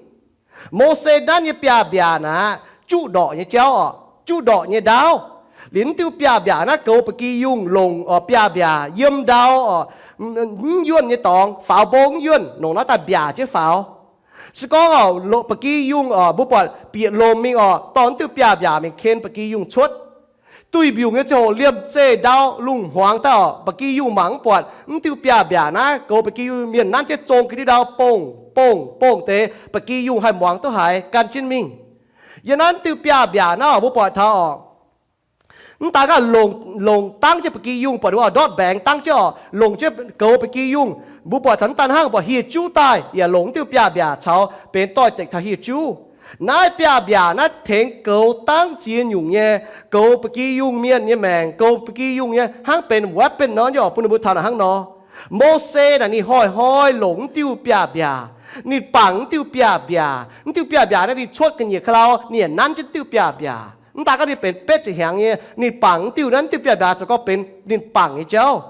Mose nanv nyei biaav-mbiaac naaic, juqv ndorqc nyei jauv orqc, juqv ndorqc nyei ndaauv. Liuz mv diuh biaav-mbiaac naaiv goux ba'gi yungh longc orqc, biaav-mbiaac yiem ndau orqc, mv yuonh nyei dorngx, faaux mbong mv yuonh, longc naaiv daaih mbiaac jienv faaux. Se gorngv orqc, ba'gi yungh orqc, mbuo buatc bieqc lomc mingh orqc, dorh mv diuh biaav-mbiaac mingh ken ba'gi yungh cuotv. Duih mbiungc nyei ziangh hoc liemh zeih ndau lungh hmuangx daaih orqc, ba'gi yungh mangc mv buatc mv diuh biaav-mbiaac naaiv goux ba'gi yungh mienh nanv jienv zong ga'ndiev ndau bongh bongh bongh deix, ba'gi yungh haih muangx duqv haiz gan jienv mingh. Yiem naaiv mv diuh biaav-mbiaac naaiv orqc, mbuo buatc taux orqc, mv daan gaax longc, longc dangv jienv ba'gi yungh, buatc ndongc ndortv mbaengx dangv jienv orqc, longc jienv goux ba'gi yungh. Mbuo buatc taux mv daan hnangv buatc hieh juv daaih yaac longc mv diuh biaav-mbiaac caux benx doix-dekc taux hieh juv. Naaiv biaav-mbiaac naaiv tengx goux dangv ziex nyungc nyei, goux ba'gi yungh mienh nyei maengc, goux ba'gi yungh nyei hnangv benx weapon nor, bun ninh mbuo taux naaic hnangv nor. Mose naaic ninh hnoi-hnoi longc mv diuh biaav-mbiaac, ninh bangc mv diuh biaav-mbiaac. Mv diuh biaav-mbiaac naaiv ninh cuotv ga'nyiec ka'lau, ninh yaac nanv jienv diuh biaav-mbiaac. Mv daan gorngv ninh benx betv ziepc hnyangx nyei, ninh bangc mv diuh naaiv, mv diuh biaav-mbiaac zoux gorngv benx ninh bangc nyei jauv.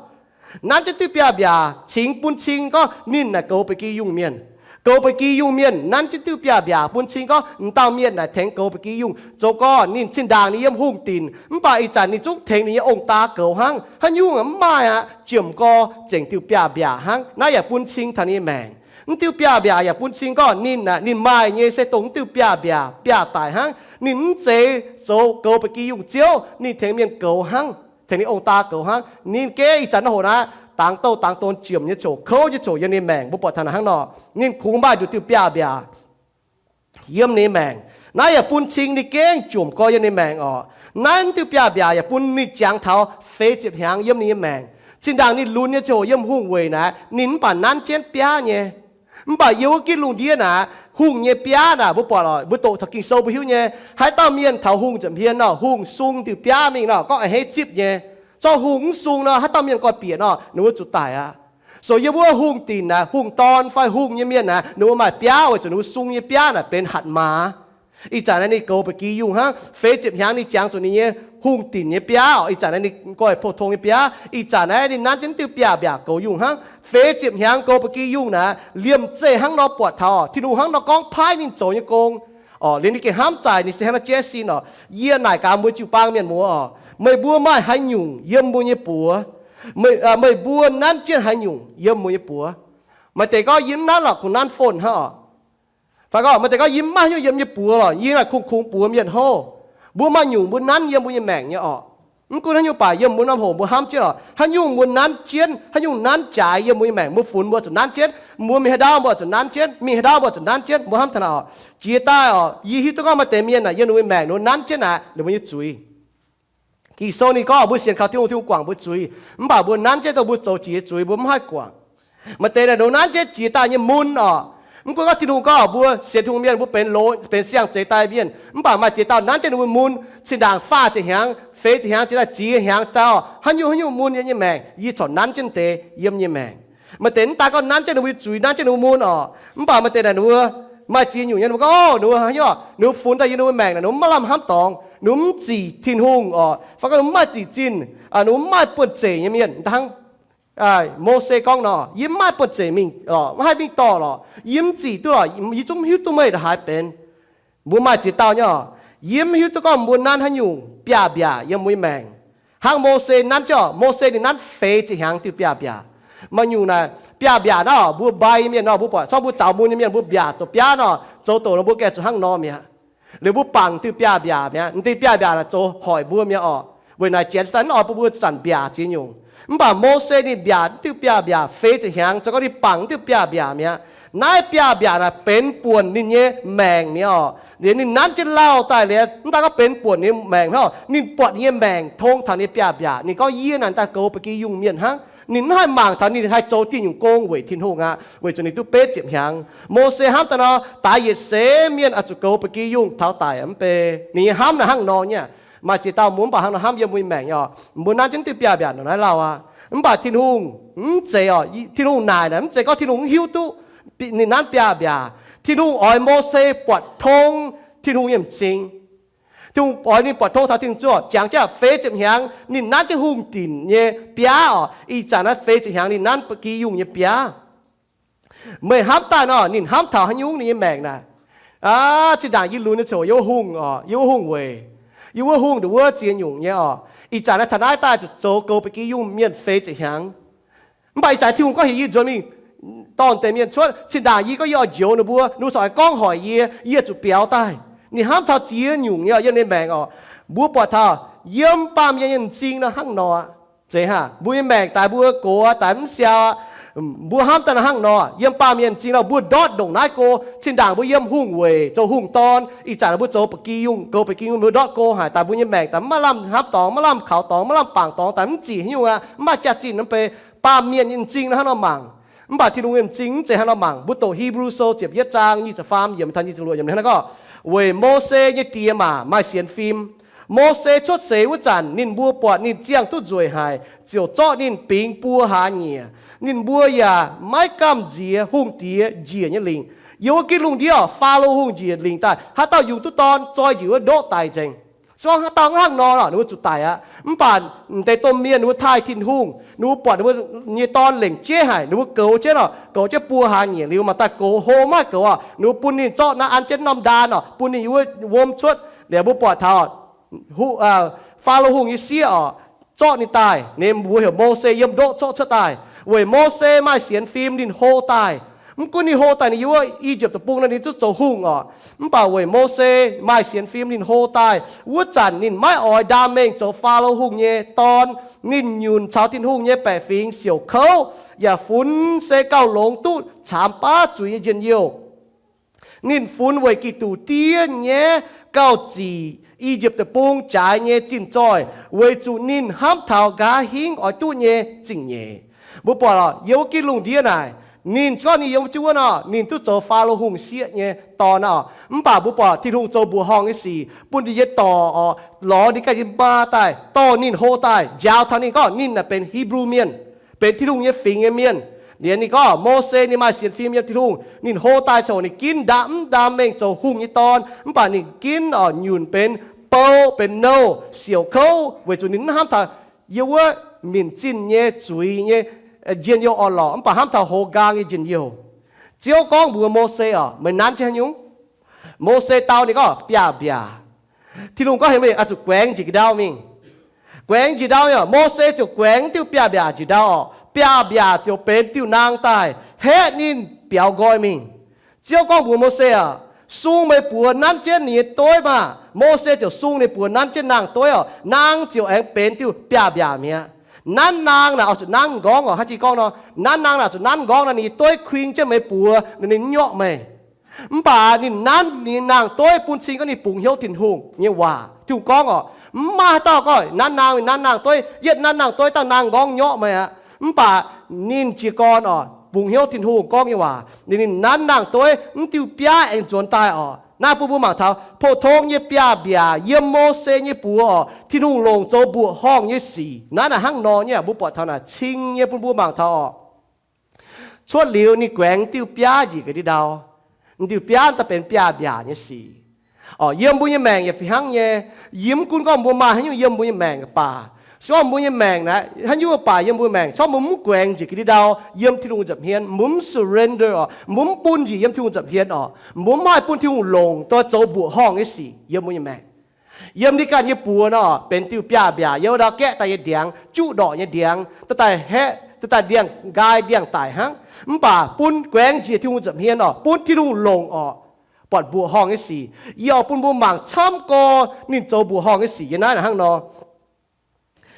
Nanv jienv diuh biaav-mbiaac cingx bun cing gorngv ninh naaic goux ba'gi yungh mienh. Goux ba'gi yungh mienh nanv jienv diuh biaav-mbiaac bun cing gorngv m'dauh mienh naaic tengx goux ba'gi yungh. Zoux gorngv ninh zinh ndaangc ninh yiem hungh dinc, mv baac ih zanc ninh zungv tengx ninh nyei ong-daa goux hnangv. Haaix nyungc mv maaih aqv, jiem gorx zengc diuh biaav-mbiaac hnangv. Naaiv yaac bun cing taux ninh nyei maengc. Mv diuh biaav-mbiaac yaac bun cing gorngv ninh, ninh maaih nyei se dongh mv diuh biaav-mbiaac biaav daic hnangv. Ninh mv zeiz zoux goux ba'gi yungh ziouv, ninh tengx mienh goux hnangv, tengx ninh ong-daa goux hnangv. Ninh geh ih zanc naaiv hoc naaiv, dangx douh dangx donx, jiem nyei coc, kouv nyei coc yiem ninh maengc. Mbuo buatc taux naaic hnangv nor, ninh kungx maaih nduqc diuh biaav-mbiaac yiem ninh maengc. Naaiv yaac bun cing ninh gengh jiem gorx yiem ninh maengc orqc. Naaiv diuh biaav-mbiaac yaac bun ninh jangx taux feix ziepc hnyangx yiem ninh nyei maengc. Zinh ndaangc ninh lunx nyei ziangh hoc yiem hungh weic naaic, ninh mv baac nanv jienv biaav nyei. Mv baac yiem wuov gitv lungh ndiev naaic, hungh nyei biaav naaic, mbuo buatc oc, mbuo doqc taux Ging-Sou mbuo hiuv nyei, haaix dauh mienh taux hungh nza'hmien nor, hungh sung diuh biaav mingh nor, gorngv a'hneiv zipv nyei. Zorqv hungh mv sung nor, haaix dauh mienh gorx-bieqc nor, ninh mbuo zuqc daic aqv. So yiem wuov hungh dinc naaic, hungh dorn fai hungh nyei mienh naaic, ninh mbuo maaih biaav weic zuqc ninh mbuo sung nyei biaav naaic benx hatc maaz. Ih zanc naaiv ninh goux ba'gi yungh hnangv, feix ziepc hnyangx ninh jangx zuqc ninh nyei hungh dinc nyei biaav oc. Ih zanc naaiv ninh goiv pou-tong nyei biaav. Ih zanc naaiv ninh nanv jienv diuh biaav-mbiaac goux yungh hnangv, feix ziepc hnyangx goux ba'gi yungh naaic, liemh zeih hnangv nor buatc taux Tin-Hungh hnangv nor gorngv paaiv ninh zoux nyei gong. Orqc, liuz ninh gengh hnamv zaic ninh se hnangv naaiv jaiv sin orqc, yie naaic gaax mbuo jiu-baang mienh muoz orqc, meih mbuo maaih haaix nyungc yiem mbuo nyei buoz? Meih, meih mbuo nanv jienv haaix nyungc yiem mbuo nyei buoz? Maaih deix gorngv yie mv nanv lorqc, kungx nanv phone hnangv orqc. Fai gorngv maaih deix gorngv yie mv maaih haaix nyungc yiem nyei buoz lorqc, yie naaic kungx kungx buoz mienh hov. Mbuo maaih nyungc mbuo nanv yiem mbuo nyei maengc nyei orqc. Mv gunv haaix nyungc baac yiem mbuo norm hoc mbuo hnamv jienv oc, haaix nyungc mbuo nanv jienv, haaix nyungc nanv jaaix yiem mbuo nyei maengc, mbuo funx mbuo zuqc nanv jienv, mbuo mingh haaix ndau mbuo zuqc nanv jienv, mingh haaix ndau mbuo zuqc nanv jienv, mbuo hnamv taux naaic oc. Jiex daaih oc, yie hiuv duqv gorngv maaih deix mienh naaic yiem ninh mbuo maengc ninh nanv jienv naaic ninh mbuo nyei zuiz. Ging-Sou ninh gorngv mbuo sienx kaux Tin-Hungh, Tin-Hungh guangc mbuo zuiz, mv baac mbuo nanv jienv dongh mbuo zoux jiex nyei zuiz mbuo mv haih guangc. Maaih deix naaic ninh nanv jienv jiex daaih nyei mun oc. Mv gunv gorngv Tin-Hungh gorngv mbuo sienx Tin-Hungh mienh mbuo benx loz, benx siang-zeix daaih mienh, mv baac maaih jiex dauh nanv jienv ninh mbuo mun, zinh ndaangc faah ziepc hnyangx, feix ziepc hnyangx, jiex daaih ziex hnyangx jiex daaih oc, haaix nyungc haaix nyungc mun yiem nyei maengc, yie corc nanv jienv deix yiem nyei maengc. Maaih deix mv daan gorngv nanv jienv ninh mbuo zuiz, nanv jienv ninh mbuo mun oc, mv baac maaih deix naaic ninh mbuo maaih ziex nyungc nyei, ninh mbuo gorngv oc, ninh mbuo haaix nyungc, ninh mbuo funx daaih yiem ninh mbuo maengc naaic ninh mbuo mv maaih lamh hnamv dorngx, ninh mbuo mv zic Tin-Hungh oc, fai gorngv ninh mbuo mv maaih zic zinh, ninh mbuo mv maaih buonh zeic nyei mienh. Hnangv Mose gorngv nor, yie mv maaih buonh zeic mingh lorqc, mv haih mingh dorh lorqc, yie mv zic duqv lorqc, yie zungv mv hiuv duqv meih ndongc haaix benx. Mbuo maaih ziex dauh nyei oc, yie mv hiuv duqv gorngv mbuo nanv haaix nyungc biaav-mbiaac yiem mbuo nyei maengc. Hnangv Mose nanv jienv oc, Mose ninh nanv feix ziepc hnyangx diuh biaav-mbiaac. Maaih nyungc naaic biaav-mbiaac naaiv oc, mbuo mbai mienh nor, mbuo buatc zorqv mbuo zaux mun nyei mienh mbuo mbiaac zoux biaav nor, zoux doqc nor mbuo gengh zuqc hnangv nor mi'aqv. Liuz mbuo bangc diuh biaav-mbiaac mi'aqv, m'diuh biaav-mbiaac naaic zoux hoic mbuo mi'aqv oc. Weic naaic Janx-Satan oix bun mbuo zanc mbiaac ziex nyungc. Mv baac Mose ninh mbiaac diuh biaav-mbiaac feix ziepc hnyangx, zoux gorngv ninh bangc diuh biaav-mbiaac mi'aqv. Naaiv biaav-mbiaac naaic benx buonc ninh nyei maengc mi'aqv oc. Liuz ninh nanv jienv lauh daaih liuz, mv daan gorngv benx buonc ninh maengc hnangv, ninh buatc ninh nyei maengc tong taux ninh biaav-mbiaac. Ninh gorngv, yie naaic daaih goux ba'gi yungh mienh hnangv. Ninh mv haih mangc taux ninh haih zoux dieh nyungc gong weic Tin-Hungh aqv, weic zuqc ninh duqv betv ziepc hnyangx. Mose hnamv daaih nor, daaix yietc seix mienh oix zuqc goux ba'gi yungh taux daic mv bei. Ninh nyei hnamv naaic hnangv nor nyei. Maaih ziex dauh mbuo mv baac hnangv nor hnamv yiem mbuo nyei maengc oc. Mbuo nanv jienv diuh biaav-mbiaac ndongc naaiv lauh aqv. Mv baac Tin-Hungh mv zeiz oc. Tin-Hungh naaic naaic mv zeiz gorngv Tin-Hungh mv hiuv duqv ninh nanv biaav-mbiaac. Tin-Hungh oix Mose buatc tong Tin-Hungh nyei m'zing. Tin-Hungh oix ninh buatc tong taux Tin-Hungh zuov, jangx jienv feix ziepc hnyangx ninh nanv jienv hungh dinc nyei biaav oc. Ih zanc naaiv feix ziepc hnyangx ninh nanv ba'gi yungh nyei biaav. Meih hnamv daaih nor, ninh hnamv taux haaix nyungc ninh nyei maengc naaic? Aav, zinh ndaangc yie lunx nyei ziouc yiem wuov hungh oc, yiem wuov hungh weic, yiem wuov hungh ndongc wuov ziex nyungc nyei oc. Ih zanc naaiv taux naaiv daaih zuqc zoux goux ba'gi yungh mienh feix ziepc hnyangx. Mv baac ih zanc Tin-Hungh gorngv heuc yie nzuonx mingh dorh deix mienh cuotv. Zinh ndaangc yie gorngv yie oix njoux ninh mbuo, ninh mbuo corc aengx gorngv hoic yie, yie zuqc biaux daaih. Ninh hnamv taux ziex nyungc nyei yiem ninh maengc oc. Mbuo buatc taux yiem baamh mienh nyei m'zing nor hnangv nor aqv. Zeiz hnangv mbuo nyei maengc daaih mbuo gox daaih mv siau aqv. Mbuo hnamv daaih nor hnangv nor, yiem baamh mienh m'zing nor mbuo ndortv ndongc naaiv go. Zinh ndaangc mbuo yiem hungh weic zoux hungh dorn, ih zanc mbuo zoux ba'gi yungh, goux ba'gi yungh, mbuo ndortv go haic daaih, mbuo nyei maengc daaih maiv lamh hnamv dorngx, maiv lamh kaux dorngx, maiv lamh bangc dorngx, daaih mv zic haaix nyungc aqv, mv maaih jaax-zinh mv bei. Baamh mienh nyei m'zing nor hnangv nor mangc. Mv baac Tin-Hungh nyei m'zing mv zeiz hnangv nor mangc. Mbuo doqc Hebrew Sou ziepc yietv zaang nyic ziepc faam yiemc taux nyic ziepc luoqc yiemc hnangv naaiv gorngv, weic Mose nyei die maac maaih sienx fim. Mose cuotv seix wuov zanc ninh mbuo buatc ninh ziangh duqv nzueic haic, ziouc zorqv ninh bingx buo hlaax nyieqc. Ninh mbuo yaac maiv gamh nziex hungh diex njiec nyei lingc. Yiem wuov gitv lungh ndiev, Faalo Hungh njiec lingc daaih, haaix dauh yungz duqv dorn zoi njiec wuov ndoqv daic nzengc. Se gorngv haaix dauh hnangv nor lorqc, ninh mbuo zuqc daic aqv. Mv baac m'deix domh mienh ninh mbuo taaih Tin-Hungh, ninh mbuo buatc ninh mbuo nyei dorn lengc jeiv haic, ninh mbuo goux jienv oc, goux jienv buo hlaax nyieqc liuz, maaih daaih goux hlo maiv goux oc, ninh mbuo bun ninh zorqv naaiv an jienv norm ndaan oc, bun ninh yiem wuov wuom cuotv. Liuz mbuo buatc taux Faalo Hungh nyei sieqv oc, zorqv ninh daaih. Ninh mbuox heuc Mose yiem ndoqv zorqv cuotv daaih. Weic Mose maaih sienx fim ninh hlo daaih. Mv gunv ninh hlo daaih ninh yiem wuov I^yipv Deic-Bung nor ninh zungv zoux hungh oc. Mv baac weic Mose maaih sienx fim ninh hlo daaih wuov zanc ninh maiv oix ndaam mengh zoux Faalo Hungh nyei dorn. Ninh nyunc caux Tin-Hungh nyei baeqc fingx siouc kouv, yaac funx se gauh longx duqv caamx baav zuiz nyei njien-youh. Ninh funx weic Giduc diev nyaiv gauh zic I^yipv Deic-Bung jaaix nyei zinh zoih, weic zuqc ninh hnamv taux nqa'haav hingv oix duqv nyei zingh nyeic. Mbuo buatc oc, yiem wuov gitv lungh ndiev naaic, ninh se gorngv ninh yiem jienv wuov nor, ninh duqv zoux Faalo Hungh sieqv nyei dorn oc. Mv baac mbuo buatc Tin-Hungh zoux mbuoqc horngh nyei sic bun ninh nyei dorc oc, lorz ninh ganh nyei maa daaih, dorh ninh hlo daaih, njaaux taux ninh gorngv ninh naaic benx Hipv^lu Mienh, benx Tin-Hungh nyei fingx nyei mienh. Liuz ninh gorngv Mose ninh maaih sienx fim yiem Tin-Hungh, ninh hlo daaih coc ninh ginv ndaam mv ndaam mengh zoux hungh nyei dorn, mv baac ninh ginv oc nyunc benx bou benx nouh siouc kouv, weic zuqc ninh mv hnamv taux yiem wuov minc zinh nyei zuiz nyei njien-youh orn-lorqc, mv baac hnamv taux hoz nqaang nyei njien-youh. Ziouv gorngv mbuox Mose oc, meih nanv jienv haaix nyungc? Mose dau ninh gorngv, biaav-mbiaac. Tin-Hungh gorngv heuc ninh oix zuqc guaengx njiec ndau mingh. Guaengx njiec ndau mingh oc. Mose ziouc guaengx diuh biaav-mbiaac njiec ndau oc. Biaav-mbiaac ziouc benx diuh naang daaih haeqv ninh biaux nqoi mingh. Ziouv gorngv mbuox Mose oc, Sung meih buoz nanv jienv ninh nyei dueiv maah! Mose ziouc sung ninh buoz nanv jienv naang-dueiv oc. Naang ziouc aengx benx diuh biaav-mbiaac mi'aqv. Nanv naang naaic oix zuqc nanv m'nqorngv oc. Hnangv jiex gorngv nor, nanv naang naaic zuqc nanv m'nqorngv nor, ninh nyei dueiv kuing jienv meih buoz, ninh mv nyorqv meih. Mv baac ninh nanv ninh naang-dueiv bun cing gorngv ninh bungx hnyouv Tin-Hungh nyei waac. Tin-Hungh gorngv oc, mv maaih haaix dauh gorngv nanv naang, ninh nanv naang-dueiv, yietv nanv naang-dueiv dangh naang m'nqorngv nyorqv meih aqv. Mv baac ninh jiez gorn oc, bungx hnyouv Tin-Hungh gorngv nyei waac, ninh, ninh nanv naang-dueiv, mv diuh biaav aengx nzuonx daaih oc. Naaiv bun mbuo mangc taux pou-tong nyei biaav-mbiaac yiem Mose nyei buoz oc, Tin-Hungh longc zoux mbuoqc horngh nyei sic. Naaiv naaic hnangv nor nyei, mbuo buatc taux naaic cing nyei bun mbuo mangc taux oc. Cuotv liuz ninh guaengx diuh biaav njiec ga'ndiev ndau. Diuh biaav daaih benx biaav-mbiaac nyei sic. Oc, yiem mbuo nyei maengc yaac fih hnangv nyei. Yie mv gunv gorngv mbuo maaih haaix nyungc yiem mbuo nyei maengc baac, se gorngv mbuo nyei maengc naaiv haaix nyungc baac yiem mbuo maengc, se gorngv mbuo mv guaengx njiec ga'ndiev ndau yiem Tin-Hungh nza'hmien, mbuo mv surrender oc, mbuo mv bun njiec yiem Tin-Hungh nza'hmien oc, mbuo mv haih bun Tin-Hungh longc daaih zoux mbuoqc horngh nyei sic yiem mbuo nyei maengc. Yiem ninh ganh nyei buoz nor, benx diuh biaav-mbiaac yiem wuov ndau gaeqv daaih nyei ndiangx, juqv ndorqc nyei ndiangx, daaih daaih haeqv, daaih daaih ndiangx-nqaai ndiangx-daic hnangv. Mv baac bun guaengx njiec Tin-Hungh nza'hmien oc, bun Tin-Hungh longc oc, buatc mbuoqc horngh nyei sic. Yie oix bun mbuo mangc camv gorx ninh zoux mbuoqc horngh nyei sic yiem naaiv naaic hnangv nor.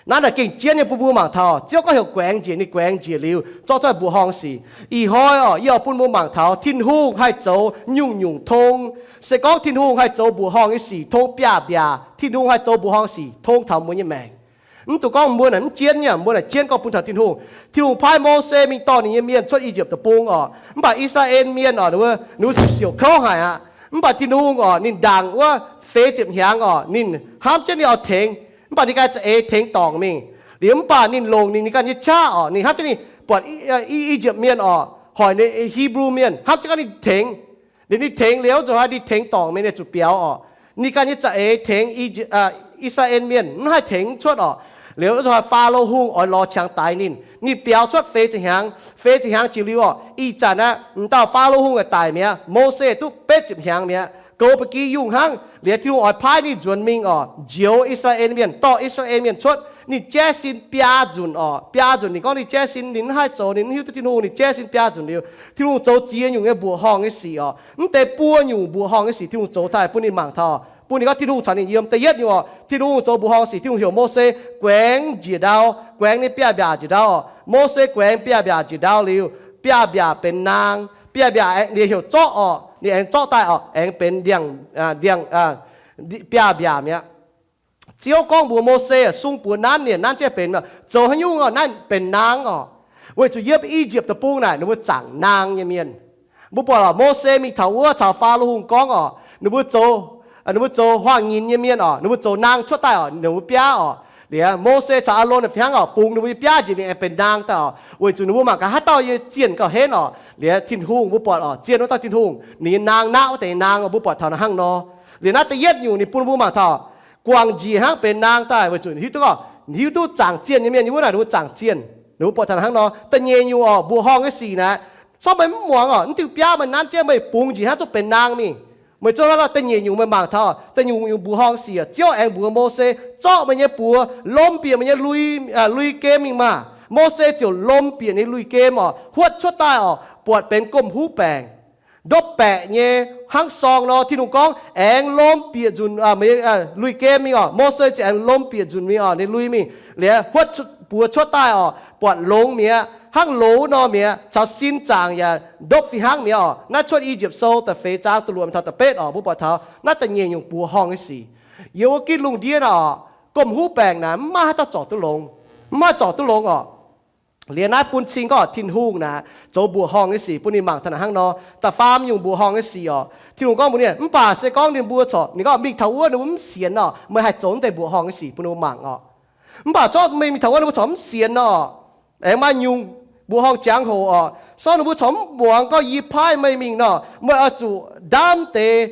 Naaiv naaic gengh jienv nyei bun mbuo mangc taux, Ziouv gorngv heuc guaengx njiec, ninh guaengx njiec liuz zorqv duqv mbuoqc horngh sic. Ih hnoi oc, yie oix bun mbuo mangc taux Tin-Hungh haih zoux nyungc-nyungc tong. Se gorngv Tin-Hungh haih zoux mbuoqc horngh nyei sic tong biaav-mbiaac, Tin-Hungh haih zoux mbuoqc horngh sic tong taux mbuo nyei maengc. Mv dungx gorngv mbuo naaic mv jienv nyei, mbuo naaic jienv gorngv bun taux Tin-Hungh. Tin-Hungh paaiv Mose mingh dorh ninh nyei mienh cuotv I^yipv Deic-Bung oc. Mv baac I^saa^laa^en Mienh oc, ninh mbuo, ninh mbuo zuqc siouc kouv haic aqv. Mv baac Tin-Hungh oc, ninh ndaangc wuov feix ziepc hnyangx oc, ninh hnamv jienv ninh oix tengx, mv baac ninh ganh za'eix tengx dorngc mingh. Liuz mv baac ninh longc ninh, ninh ganh nyei qaqv oc, ninh hnamv jienv ninh buatc I, I^yipv Mienh oc, hoic ninh Hipv^lu Mienh, hnamv jienv gorngv ninh tengx. Liuz ninh tengx liuz, zuqc haiz ninh tengx dorngc mingh, ninh zuqc biaux oc. Ninh ganh nyei za'eix tengx I, I^saa^laa^en Mienh mv haih tengx cuotv oc. Liuz zuqc haiz Faalo Hungh oix lorz qangx daix ninh. Ninh biaux cuotv feix ziepc hnyangx, feix ziepc hnyangx jiex liuz oc, ih zanc aqv, m'dauh Faalo Hungh daic mi'aqv, Mose duqv betv ziepc hnyangx mi'aqv, goux ba'gi yungh hnangv. Liuz Tin-Hungh oix paaiv ninh nzuonx mingh oc, njoux I^saa^laa^en Mienh, dorh I^saa^laa^en Mienh cuotv. Ninh jaiv sin biaa nzunc oc. Biaa nzunc ninh gorngv ninh jaiv sin, ninh mv haih zoux, ninh mv hiuv duqv Tin-Hungh, ninh jaiv sin biaa nzunc liuz, Tin-Hungh zoux ziex nyungc nyei mbuoqc horngh nyei sic oc. Mv deix buo nyungc mbuoqc horngh nyei sic Tin-Hungh zoux daaih bun ninh mangc taux, bun ninh gorngv Tin-Hungh caux ninh yiem. Da'yietv nyungc oc, Tin-Hungh zoux mbuoqc horngh sic, Tin-Hungh heuc Mose guaengx njiec ndau, guaengx ninh biaav-mbiaac njiec ndau oc. Mose guaengx biaav-mbiaac njiec ndau liuz, biaav-mbiaac benx naang. Biaav-mbiaac aengx, ninh heuc zorqv oc, ninh aengx zorqv daaih oc, aengx benx ndiangx, ndiangx, biaav-mbiaac mi'aqv. Ziouv gorngv mbuox Mose, sung buoz nanv, ninh nanv jienv benx, zoux haaix nyungc oc, naaiv benx naang oc. Weic zuqc yiem I^yipv Deic-Bung naaic ninh mbuo zaangc naang nyei mienh. Mbuo buatc oc, Mose mingh taux wuov caux Faalo Hungh gorngv oc, ninh mbuo zoux, ninh mbuo zoux huaang-nyinz nyei mienh oc, ninh mbuo zoux naang cuotv daaih oc, ninh mbuo biaav oc. Liuz Mose caux Aalon fih hnangv oc, bungx ninh mbuo nyei biaav njiec mingh aengx benx naang daaih oc. Weic zuqc ninh mbuo mangc gaax haaix dauh nyei zienh gauh henv oc. Liuz Tin-Hungh mbuo buatc oc, zienh wuov dauh Tin-Hungh, ninh nyei naang naqv wuov deix naang, mbuo buatc taux naaiv hnangv nor. Liuz naaiv da'yietv nyungc ninh bun mbuo mangc taux guangc njiec hnangv benx naang daaih, weic zuqc hiuv duqv oc, hiuv duqv zaangc zienh nyei mienh nyei wuov naaic ninh mbuo zaangc zienh. Ninh mbuo buatc taux naaiv hnangv nor. Da'nyeic nyungc oc, mbuoqc horngh nyei sic naaic, corc meih mv muangx oc, mv diuh biaav meih nanv jienv meih bungx njiec hnangv zuqc benx naang mingh. Meih zungv hnangv nor. Da'nyeic nyungc meih mangc taux da'nyeic nyungc mbuoqc horngh sic, Ziouv aengx mbuox Mose, zorqv meih nyei buoz lomh bieqc meih nyei lui, lui-gem mingh maah. Mose ziouc lomh bieqc ninh lui-gem oc, huotv cuotv daaih oc, buatc benx gomh huv baengc, ndopv baeqc nyei, hnangv sorng nor. Tin-Hungh gorngv aengx lomh bieqc nzunc lui-gem mingh oc. Mose ziouc aengx lomh bieqc nzunc mingh oc, ninh lui mingh. Liuz huotv buoz cuotv daaih oc, buatc longx mi'aqv, hnangv loz nor mi'aqv, caux sin zaangc yaac ndopv fih hnangv mi'aqv oc. Naaiv Cuotv I^yipv Sou da'feix zaang da'luoqc taux da'betv oc, mbuo buatc taux naaiv da'nyeic nyungc mbuoqc horngh nyei sic. Yiem wuov gitv lungh ndiev naaic oc, gomh huv baengc naaic mv maaih haaix dauh zorc duqv longx, mv maaih zorc duqv longx oc. Liuz naaiv bun cing gorngv Tin-Hungh naaic zoux mbuoqc horngh nyei sic bun ninh mangc taux naaic hnangv nor. Da'faam nyungc mbuoqc horngh nyei sic oc, Tin-Hungh gorngv mbuox ninh, mv baac se gorngv ninh mbuo corc, ninh gorngv mingh taux wuov ninh mbuo mv sienx oc, meih haih zoux naaiv deix mbuoqc horngh nyei sic bun ninh mbuo mangc oc. Mv baac corc meih mingh taux wuov ninh mbuo corc mv sienx oc. Aengx maaih nyungc mbuoqc horngh jangx-hoc oc, se gorngv ninh mbuo corc mv muangx gorngv yie paaiv meih mingh nor, meih oix zuqc ndaamv deix,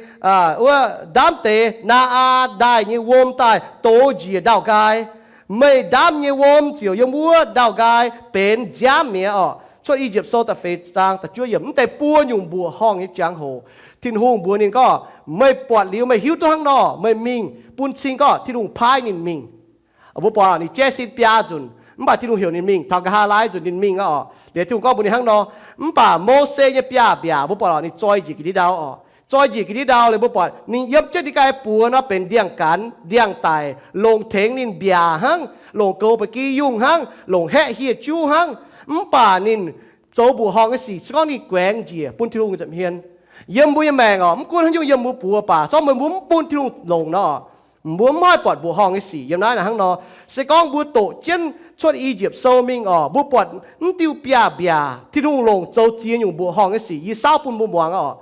wuov ndaamv deix naa^aa ndaaih nyei wuom daaih dox njiec ndaauh nqaai. Meih ndaamv nyei wuom ziouc yiem wuov ndaauh nqaai benx nziaamv mi'aqv oc. Cuotv I^yipv Sou da'feix zaang da'juov yiemc. Mv deix buo nyungc mbuoqc horngh nyei jangx-hoc, Tin-Hungh mbuox ninh gorngv, meih buatc liuz meih hiuv duqv hnangv nor, meih mingh. Bun cing gorngv Tin-Hungh paaiv ninh mingh. Mbuo buatc ninh jaiv sin biaa nzunc, mv baac Tin-Hungh heuc ninh mingh. Taux nqa'haav laai nzunc ninh mingh aqv oc. Liuz Tin-Hungh gorngv mbuox ninh hnangv nor. Mv baac Mose nyei biaav-mbiaac mbuo buatc ninh zoi njiec ga'ndiev ndau oc. zoi njiec ga'ndiev ndau liuz mbuo buatc ninh yiem jienv ninh ganh buoz nor benx ndiangx-gaanx ndiangx-daic, longc tengx ninh mbiaac hnangv, longc goux ba'gi yungh hnangv, longc haeqv hieh juv hnangv. Mv baac ninh zoux mbuoqc horngh nyei sic, se gorngv ninh guaengx njiec bun Tin-Hungh nza'hmien. Yiem mbuo nyei maengc oc, mv gunv haaix nyungc yiem mbuo buoz baac, se gorngv meih mbuo mv bun Tin-Hungh longc nor, mbuo mv haih buatc mbuoqc horngh nyei sic yiem naaiv naaic hnangv nor. Se gorngv mbuo doqc jienv Cuotv I^yipv Sou mingh oc, mbuo buatc mv diuh biaav-mbiaac Tin-Hungh longc zoux ziex nyungc mbuoqc horngh nyei sic. Yie saauv bun mbuo muangx oc.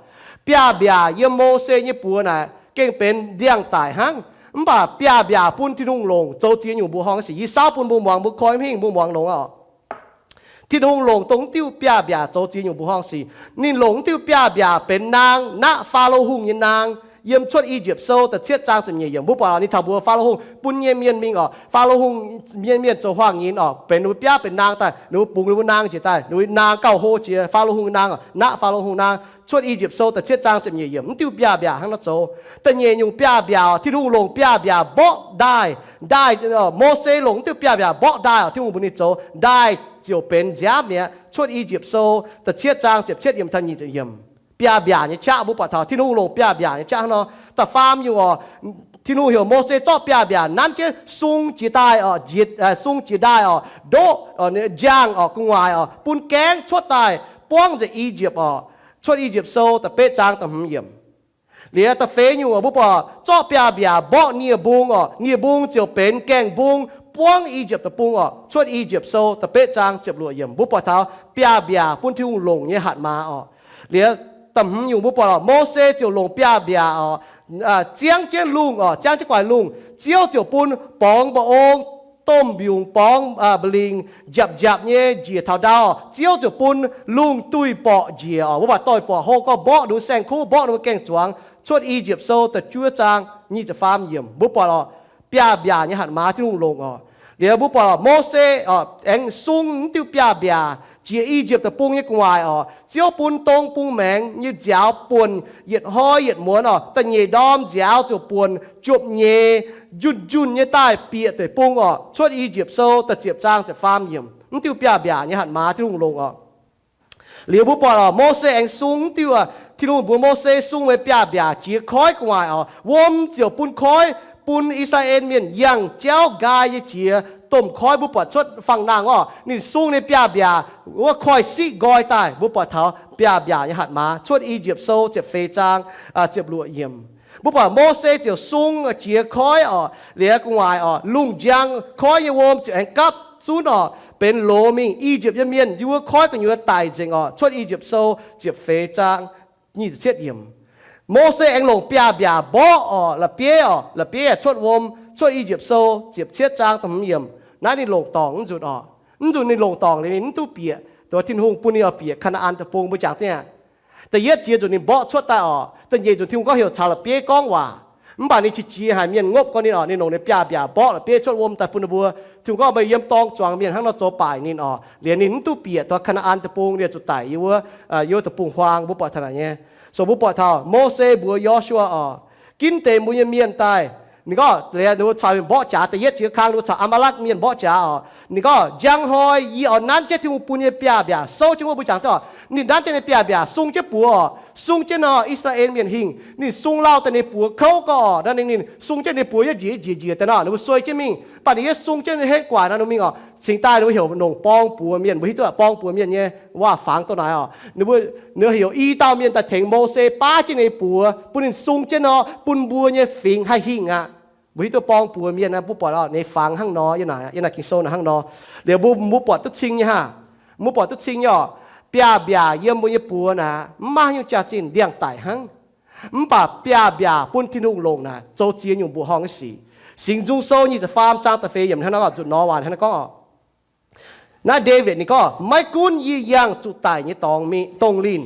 Biaav-mbiaac yiem Mose nyei buoz naaic gengh benx ndiangx-daic hnangv, mv baac biaav-mbiaac bun Tin-Hungh longc zoux ziex nyungc mbuoqc horngh nyei sic. Yie saauv bun mbuo muangx, mbuo koi mv hingh, mbuo muangx longx oc. Tin-Hungh longc dongh mv diuh biaav-mbiaac zoux ziex nyungc mbuoqc horngh sic. Ninh longc mv diuh biaav-mbiaac benx naang, naqv Faalo Hungh nyei naang. Yiem Cuotv I^yipv Sou da'cietv zaang ziepc nyeic yiemc, mbuo buatc ninh taux mbuox Faalo Hungh, bun nyei mienh mingh oc. Faalo Hungh nyei mienh zoux huaang-nyinz oc, benx ninh mbuo biaav benx naang daaih, ninh mbuo bungx ninh mbuo naang njiec daaih, ninh mbuo naang gauh hlo jiex Faalo Hungh nyei naang oc, naqv Faalo Hungh naang. Cuotv I^yipv Sou da'cietv zaang ziepc nyeic yiemc, mv diuh biaav-mbiaac hnangv nor zoux. Da'nyeic nyungc biaav-mbiaac oc, Tin-Hungh longc biaav-mbiaac mborqv ndaaih. Ndaaih, Mose longc mv diuh biaav-mbiaac mborqv ndaaih oc, Tin-Hungh mbuox ninh zoux, ndaaih ziouc benx nziaamv mi'aqv. Cuotv I^yipv Sou da'cietv zaang ziepc cietv yiemc taux nyic ziepc yiemc. Biaav-mbiaac nyei qaqv mbuo buatc taux Tin-Hungh longc biaav-mbiaac nyei qaqv hnangv nor. Da'faam nyungc oc, Tin-Hungh heuc Mose zorqv biaav-mbiaac nanv jienv sung jiex daaih oc, sung jiex ndaaih oc, ndoqv, njang oc, gu'nguaaic oc, bun gaengv cuotv daaih buangv nzengc I^yipv oc. Cuotv I^yipv Sou da'betv zaang da'hmz yiemc. Liuz da'feix nyungc oc, mbuo buatc zorqv biaav-mbiaac mborqv nie-mbung oc, nie-mbung ziouc benx gaengh mbung buangv I^yipv Deic-Bung oc. Cuotv I^yipv Sou da'betv zaang ziepc luoqc yiemc. Mbuo buatc taux biaav-mbiaac bun Tin-Hungh longc nyei hatc maaz oc. Liuz da'hmz nyungc mbuo buatc oc, Mose ziouc longc biaav-mbiaac oc, ziangv jienv lungh oc, ziangv jienv gu'nguaaic lungh. Ziouv ziouc bun borngz mba'ong, domh mbiungc borngz, mba'lingc njapc njapc nyei njiec taux ndau. Ziouv ziouc bun lungh duih borqc njiec oc. Mbuo buatc doix-borqc hlo gorngv mborqv ninh mbuo saeng-kuv, mborqv ninh mbuo gaeng-zuangx. Cuotv I^yipv Sou da'juov zaang nyic ziepc faam yiemc. Mbuo buatc oc, biaav-mbiaac nyei hatc maaz Tin-Hungh longc oc. Liuz mbuo buatc oc, Mose oc, aengx sung mv diuh biaav-mbiaac jiex I^yipv Deic-Bung nyei gu'nguaaic oc. Ziouv bun dong bung maengx nyei nziaaux buonc yietc hnoi yietc muonz oc. Da'nyeic ndorm nziaaux ziouc buonc jopv-nyeiz njunh njunh nyei daaih bieqc deic-bung oc. Cuotv I^yipv Sou da'ziepc zaang ziepc faam yiemc. Mv diuh biaav-mbiaac nyei hatc maaz Tin-Hungh longc oc. Liuz mbuo buatc oc, Mose aengx sung mv diuh, Tin-Hungh mbuox Mose sung meih biaav-mbiaac jiex koiv gu'nguaaic oc. Wuom ziouc bun koiv, bun I^saa^laa^en Mienh yangh jauv nqaai nyei jiex domh koiv. Mbuo buatc cuotv fangx-nangh oc, ninh sung ninh biaav-mbiaac wuov koiv-siqv nqoi daaih. Mbuo buatc taux biaav-mbiaac nyei hatc maaz. Cuotv I^yipv Sou ziepc feix zaang ziepc luoqc yiemc. Mbuo buatc Mose ziouc sung jiex koiv oc, liuz gu'nguaaic oc, lungh njang, koiv nyei wuom ziouc aengx gapv zunv oc, benx loz mingh. I^yipv nyei mienh yiem wuov koiv gu'nyuoz daic nzengc oc. Cuotv I^yipv Sou ziepc feix zaang nyic ziepc cietv yiemc. Mose aengx longc biaav-mbiaac mborqv oc, la'bieiv oc, la'bieiv yaac cuotv wuom. Cuotv I^yipv Sou ziepc cietv zaang da'hmz yiemc. Naaiv ninh longc dorngc mv nzunc oc. Mv nzunc ninh longc dorngc liuz ninh mv duqv bieqc, dongh Tin-Hungh bun ninh oix bieqc Kaa^naa^an Deic-Bung. Mbuo jangx daaih, da'yietv jiex nzunc ninh mborqv cuotv daaih oc. Da'nyeic nzunc Tin-Hungh gorngv heuc caux la'bieiv gorngv waac. Mv baac ninh qiex jiez haic mienh ngopv gorn ninh oc, ninh longc ninh biaav-mbiaac mborqv la'bieiv cuotv wuom daaih bun ninh mbuo. Tin-Hungh gorngv meih yiem dorng zuangx mienh hnangv nor zoux baaic ninh oc. Liuz ninh mv duqv bieqc taux Kaa^naa^an Deic-Bung, ninh zuqc daic yiem wuov, yiem wuov deic-bung-huaang. Mbuo buatc taux naaic nyei. So mbuo buatc taux Mose mbuox Yo^su^waa oc, ginv deix mbuo nyei mienh daaih. Ninh gorngv liuz ninh mbuo caux mienh mborqv jaax, da'yietv jiex kang ninh mbuo caux Aa^maa^lakv mienh mborqv jaax oc. Ninh gorngv, njang hnoi yie oix nanv jienv Tin-Hungh bun nyei biaav-mbiaac souv jienv wuov. Mbuo jangx daaih oc, ninh nanv jienv ninh biaav-mbiaac sung jienv buoz oc. Sung jienv nor, I^saa^laa^en Mienh hingh. Ninh sung lauh daaih ninh buoz kouv gorngv oc, naaiv ninh sung jienv ninh buoz yaac njiec njiec njiec daaih nor, ninh mbuo suei jienv mingh. Mv baac ninh yaac sung jienv henv gu'nguaaic nor ninh mingh oc. Cingx daaih ninh mbuo heuc longc borng-buoz mienh. Mbuo hiuv duqv borng-buoz mienh nyei waac-fangx dongh naaic oc. Ninh mbuo, ninh heuc i dauh mienh daaih tengx Mose baav jienv ninh buoz, bun ninh sung jienv nor, bun mbuo nyei fingx haih hingh aqv. Mbuo hiuv duqv borng-buoz mienh, mbuo buatc ninh fangx hnangv nor, yiem naaic Ging-Sou naaic hnangv nor. Liuz mbuo, mbuo buatc duqv cing nyei hnangv. Mbuo buatc duqv cing nyei oc. Biaav-mbiaac yiem mbuo nyei buoz naaic mv maaih nyungc jaax-zinh, ndiangx-daic hnangv. Mv baac biaav-mbiaac bun Tin-Hungh longc naaic zoux ziex nyungc mbuoqc horngh nyei sic. Singx Nzung Sou nyic ziepc faam zaang da'feix yiemc hnangv nor, nzunc nor waac hnangv nor gorngv oc. Naaiv Ndaawitv ninh gorngv, maiv gunv yie yangh zuqc daic nyei dorngx mingh, dongh linh,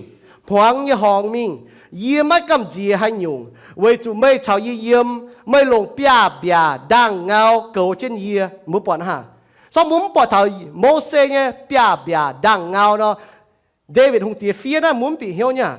hmuangx nyei horngz mingh, yie maiv gamh nziex haaix nyungc, weic zuqc meih caux yie yiem. Meih longc biaav-mbiaac ndaangh-ngau goux jienv yie. Mbuo buatc hnangv, se gorngv mbuo mv buatc taux Mose nyei biaav-mbiaac ndaangh-ngau nor, Ndaawitv Hungh Diex fiev naaiv mbuo mv bieqc hnyouv nyei.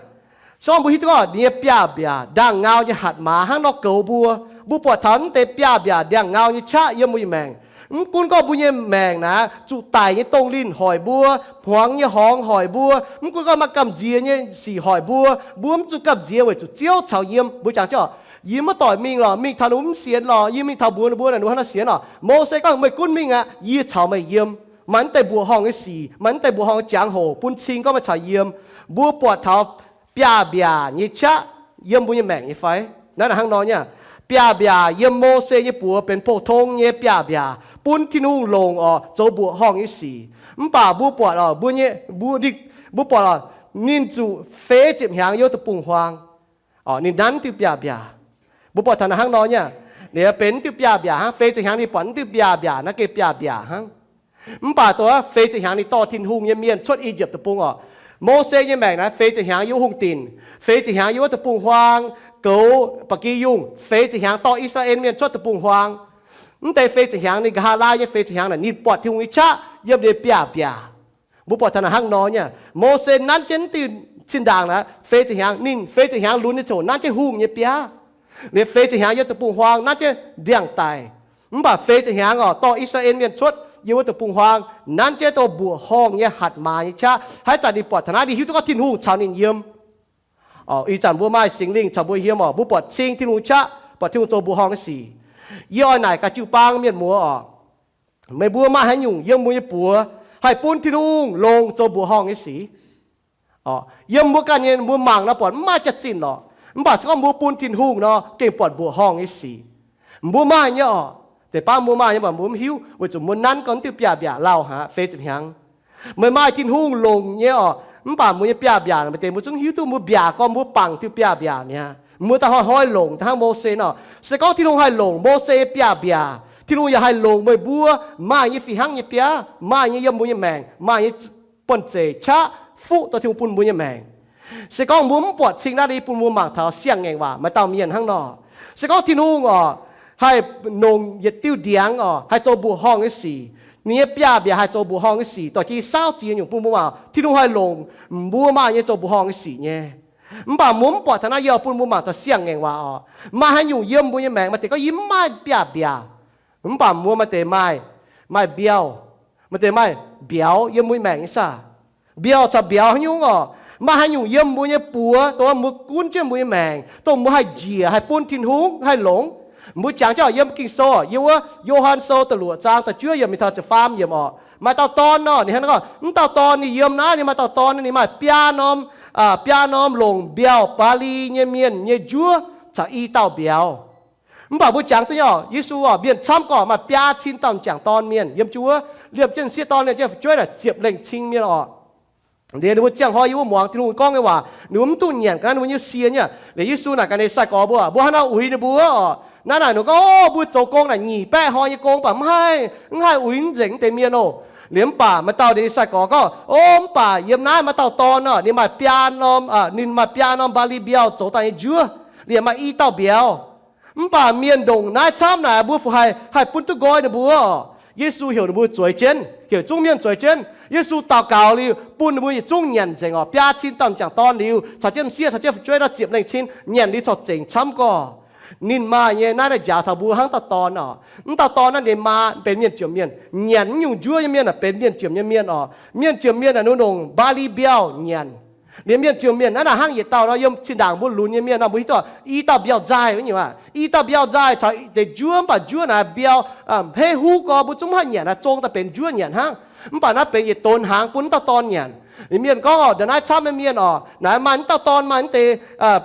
Se gorngv mbuo hiuv duqv gorngv ninh nyei biaav-mbiaac ndaangh-ngau nyei hatc maaz hnangv nor goux mbuo, mbuo buatc taux mv deix biaav-mbiaac ndaangh-ngau nyei qaqv yiem mbuo nyei maengc. Mv gunv gorngv mbuo nyei maengc naaiv zuqc daic nyei dongh linh hoic mbuo, hmuangx nyei horngz hoic mbuo, mv gunv gorngv maaih gamh nziex nyei sic hoic mbuo, mbuo mv zuqc gamh nziex weic zuqc Ziouv caux yiem. Mbuo jangx jienv, yie maiv doic mingh lorqc, mingh taux ninh mbuo mv sienx lorqc, yie mingh taux mbuox ninh mbuo, ninh mbuo hnangv nor sienx lorqc. Mose gorngv, meih gunv mingh aqv, yie caux meih yiem. Maaih naaiv deix mbuoqc horngh nyei sic, maaih naaiv deix mbuoqc horngh nyei jangx-hoc bun cing gorngv meih caux yiem. Mbuo buatc taux biaav-mbiaac nyei qaqv yiem mbuo nyei maengc nyei fai? Naaiv hnangv nor nyei. Biaav-mbiaac yiem Mose nyei buoz benx pou-tong nyei biaav-mbiaac bun Tin-Hungh longc oc zoux mbuoqc horngh nyei sic. Mv baac mbuo buatc oc, mbuo nyei, mbuo, mbuo buatc oc, ninh zuqc feix ziepc hnyangx yiem wuov deic-bung-huaang. Oc, ninh nanv diuh biaav-mbiaac. Mbuo buatc taux naaiv hnangv nor nyei. Ninh benx diuh biaav-mbiaac hnangv, feix ziepc hnyangx ninh buatc diuh biaav-mbiaac, naaiv gengh biaav-mbiaac hnangv. Mv baac dongh feix ziepc hnyangx ninh dorh Tin-Hungh nyei mienh cuotv I^yipv deic-bung oc. Mose nyei maengc naaiv feix ziepc hnyangx yiem hungh dinc, feix ziepc hnyangx yiem wuov deic-bung-huaang, goux ba'gi yungh, feix ziepc hnyangx dorh I^saa^laa^en mienh cuotv deic-bung-huaang. Mv deix feix ziepc hnyangx ninh nqa'haav laai nyei feix ziepc hnyangx naaic ninh buatc Tin-Hungh nyei qaqv yiem ninh biaav-mbiaac. Mbuo buatc taux naaiv hnangv nor nyei. Mose nanv jienv diuh zinh ndaangc naaiv feix ziepc hnyangx, ninh feix ziepc hnyangx lunx nyei ziangh hoc nanv jienv hungh nyei biaav. Liemh feix ziepc hnyangx yiem deic-bung-huaang nanv jienv ndiangx-daic. Mv baac feix ziepc hnyangx oc, dorh I^saa^laa^en mienh cuotv yiem wuov deic-bung-huaang nanv jienv dongh mbuoqc horngh nyei hatc maaz nyei qaqv. Haaix zanc ninh buatc taux naaiv, ninh hiuv duqv gorngv Tin-Hungh caux ninh yiem. Oc, ih zanc mbuo maaih Singx Lingh caux mbuo yiem oc, mbuo buatc cing Tin-Hungh qaqv, buatc Tin-Hungh zoux mbuoqc horngh nyei sic. Yie oix naaic gaax jiu-baang mienh muoz oc, meih mbuo maaih haaix nyungc yiem mbuo nyei buoz haih bun Tin-Hungh longc zoux mbuoqc horngh nyei sic? Yiem mbuo ganh nyei mbuo mangc nor buatc mv maaih jaax-zinh lorqc. Mv baac se gorngv mbuo bun Tin-Hungh nor gengh buatc mbuoqc horngh nyei sic. Mbuo maaih nyei oc, deix baav mbuo maaih nyei, mv baac mbuo mv hiuv weic zuqc mbuo nanv gorngv diuh biaav-mbiaac lauh aqv, feix ziepc hnyangx. Meih maaih Tin-Hungh longc nyei oc, mv baac mbuo nyei biaav-mbiaac maaih deix mbuo zungv hiuv duqv mbuo mbiaac gorn mbuo bangc diuh biaav-mbiaac mi'aqv. Mbuo daaih hnoi-hnoi longc daaih hnangv Mose nor. Se gorngv Tin-Hungh haih longc Mose nyei biaav-mbiaac, Tin-Hungh yaac haih longc meih mbuo maaih nyei fih hnangv nyei biaav, maaih nyei yiem mbuo nyei maengc, maaih nyei buonv-zeic qaqv fuqv dorh Tin-Hungh bun mbuo nyei maengc. Se gorngv mbuo mv buatc cing naaiv, bun mbuo mangc taux siang-ngaengc waac maaih dauh mienh hnangv nor. Se gorngv Tin-Hungh oc, haih longc yietc diuh ndiangx oc, haih zoux mbuoqc horngh nyei sic, ninh nyei biaav-mbiaac haih zoux mbuoqc horngh nyei sic, dorh jienv saauv ziex nyungc bun mbuo mangc, Tin-Hungh haih longc mbuo maaih nyei zoux mbuoqc horngh nyei sic nyei. Mv baac mbuo mv buatc taux naaiv, yie bun mbuo mangc taux siang-ngaengc waac oc. Maaih haaix nyungc yiem mbuo nyei maengc maaih deix gorngv yie mv maaih biaav-mbiaac, mv baac mbuo maaih deix maaih, maaih mbiauh, maaih deix maaih mbiauz yiem mbuo nyei maengc nyei saah? Mbiauh caux mbiauz haaix nyungc oc? Maaih haaix nyungc yiem mbuo nyei buoz, dongh mbuo gunv jienv mbuo nyei maengc, dongh mbuo haih njiec, haih bun Tin-Hungh haih longc? Mbuo jangx jienv oc, yiem Ging-Sou oc, yiem wuov Yo^han Sou da'luoqc zaang da'juov yiemc mingh taux ziepc faam yiemc oc, maaih dauh dorn nor, ninh hnangv nor gorngv, mv dauh dorn ninh yiem naaiv, ninh maaih dauh dorn, ninh maaih biaa norm, biaa norm longc mbiauh Mbaa^li nyei mienh nyei njuov caux i dauh mbiauz. Mv baac mbuo jangx duqv nyei oc, Yesu oc, mienh camv gorqv maaih biaa cin dauh m'jangc dorn mienh yiem jienv wuov, liemh jienv m'sieqv dorn, liemh jienv fu'jueiv naaic ziepc lengh cin mienh oc. Liuz ninh mbuo ziangh hnoi yiem wuov muangx Tin-Hungh gorngv nyei waac, ninh mbuo mv duqv nyanc ga'naaiv, ninh mbuo nyei sie nyei. Liuz Yesu naaic gaax ninh sai-gorx mbuo, mbuo hnangv nor uix ninh mbuo oc. Naaiv naaic ninh gorngv, o, mbuo zoux gong naaic nyic baeqv hnoi nyei gong, mv baac mv haih, mv haih uix mv nzengc mv deix mienh oc. Liuz mv baac maaih dauh ninh sai-gorx gorngv, o, mv baac yiem naaiv maaih dauh dorn oc, ninh maaih biaa norm, ninh maaih biaa norm Mbaa^li mbiauh zoux daaih nyei njuov, liemh maaih i dauh mbiauz. Mv baac mienh ndongc naaiv camv naaic, mbuo fu haih, haih bun duqv nqoi ninh mbuo oc. Yesu heuc ninh mbuo zueiz jienv, heuc zungv mienh zueiz jienv. Yesu daux gaux liuz, bun ninh mbuo yietc zungv nyanc nzengc oc. Biaa cin dauh m'jangc dorn liuz, caux jienv m'sieqv, caux jienv fu'jueiv nor ziepc lengh cin, nyanc liuz corc zengc camv gorqv. Ninh maaih nyei naaiv, naaiv njaaux taux mbuo hnangv dauh dorn oc. Mv dauh dorn naaiv ninh maa benx mienh jomc mienh. Nyanc mv nyungc njuov nyei mienh aeqv, benx mienh jomc nyei mienh oc. Mienh jomc mienh aeqv, ninh ndongc Mbaa^li mbiauh nyanc. Liemh mienh jomc mienh naaiv naaic hnangv yietc dauh nor, yiem zinh ndaangc mbuo lunx nyei mienh nor, mbuo hiuv duqv i dauh mbiauh nzaaih wuov nyungc aqv. I dauh mbiauh nzaaih caux deix njuov, mv baac njuov naaic mbiauh, hei huv gorx, mbuo zungv mv haih nyanc aqv, zong daaih benx njuov nyanc hnangv. Mv baac naaiv benx yietc donx hnaangx bun mv dauh dorn nyanc. Liuz mienh gorngv oc, ndongc naaiv camv nyei mienh oc, naaiv maaih mv dauh dorn maaih mv deix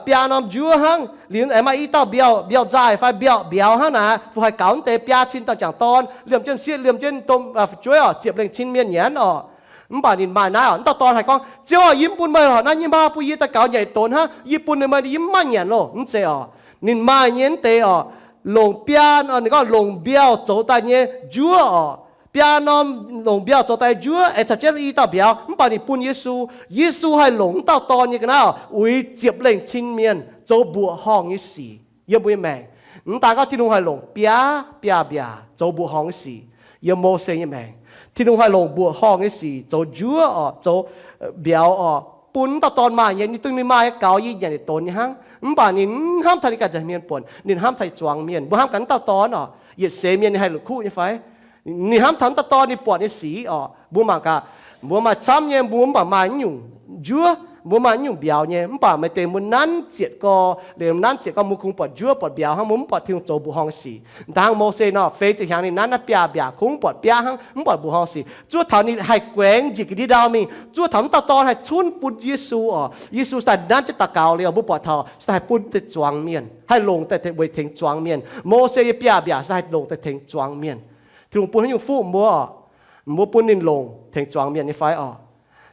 biaa norm njuov hnangv, liuz aengx maaih i dauh mbiauh, mbiauh nzaaih fai mbiauh mbiauz hnangv naaic, fu haih gaux mv deix biaa cin dauh m'jangc dorn, liemh jienv m'sieqv, liemh jienv domh fu'jueiv oc, ziepc lengh cin mienh nyanc oc. Mv baac ninh maaih naaiv oc, mv dauh dorn haih gorngv, Ziouv oc, yie mv bun meih lorqc, naaiv nyei maa bun yie daaih gaux nyanc yietc donx hnangv, yie bun meih, yie mv maaih nyanc loh. Mv zeiz oc. Ninh maaih nyei mv deix oc, longc biaa, ninh gorngv longc mbiauh zoux daaih nyei njuov oc. Biaa norm longc mbiauh zoux daaih njuov aengx caux jienv i dauh mbiauz, mv baac ninh bun Yesu. Yesu haih longc mv dauh dorn nyei ga'naaiv oc, uix ziepc lengh cin mienh zoux mbuoqc horngh nyei sic yiem mbuo nyei maengc. Mv daan gorngv Tin-Hungh haih longc biaa, biaa mbiaac zoux mbuoqc horngh nyei sic yiem Mose nyei maengc. Tin-Hungh haih longc mbuoqc horngh nyei sic zoux njuov oc, zoux mbiauz oc, bun mv dauh dorn maaih nyei, ninh dongh ninh maaih nyei gaux yie nyanc yietc donx nyei hnangv. Mv baac ninh mv hnamv taux ninh ganh nza'hmien buonc, ninh hnamv taux zuangx mienh. Mbuo hnamv gaax mv dauh dorn oc, yietc seix mienh ninh haih la'kuqv nyei fai? Ninh hnamv taux m'dauh dorn ninh buatc nyei sic oc. Mbuo mangc gaax, mbuo maaih camv nyei, mbuo mv baac maaih nyungc njuov, mbuo maaih nyungc mbiauz nyei, mv baac maaih deix mbuo nanv zietc gorx, liemh nanv zietc gorx mbuo kungx buatc njuov buatc mbiauz hnangv, mbuo mv buatc Tin-Hungh zoux mbuoqc horngh sic. Dangh Mose nor, feix ziepc hnyangx ninh nanv naaiv biaav-mbiaac kungx buatc biaav hnangv, mv buatc mbuoqc horngh sic. Zuov taux ninh haih guaengx njiec ga'ndiev ndau mingh, zuov taux m'dauh dorn haih cunv bun Yesu oc. Yesu se daaih nanv jienv daux gaux liuz, mbuo buatc taux se daaih haih bun deix zuangx mienh, haih longc daaih weic tengx zuangx mienh. Mose nyei biaav-mbiaac se daaih haih longc daaih tengx zuangx mienh. Tin-Hungh bun haaix nyungc fuqv mbuo oc? Mbuo bun ninh longc tengx zuangx mienh nyei fai oc?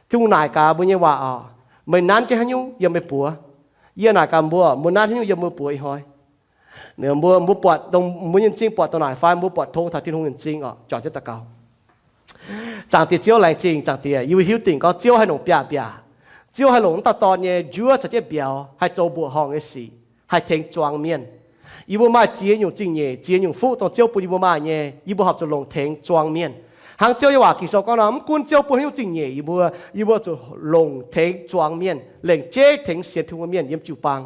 Tin-Hungh naaic gaax mbuo nyei waac oc, meih nanv jienv haaix nyungc yiem meih buoz? Yie naaic gaax mbuo, mbuo nanv haaix nyungc yiem mbuo buoz ih hnoi? Mbuo, mbuo buatc dongh mbuo nyei m'zing buatc dongh naaic fai mbuo buatc tong taux Tin-Hungh nyei m'zing oc? Juangc jienv daux gaux. Zaangc Diex Ziouv, laengz zingh Zaangc Diex, yie mbuo hiuv dingc gorngv Ziouv haih longc biaav-mbiaac. Ziouv haih longc m'dauh dorn nyei njuov caux jienv mbiauz haih zoux mbuoqc horngh nyei sic, haih tengx zuangx mienh. Yie mbuo maaih ziex nyungc zingh nyeic, ziex nyungc fuqv dongh Ziouv bun yie mbuo maaih nyei, yie mbuo horpc zuqc longc tengx zuangx mienh. Hnangv Ziouv nyei waac Ging-Sou gorngv nor, mv gunv Ziouv bun haaix nyungc zingh nyeic yie mbuo, yie mbuo zuqc longc tengx zuangx mienh, lengc jeiv tengx sienx Tin-Hungh mienh yiem jiu-baang.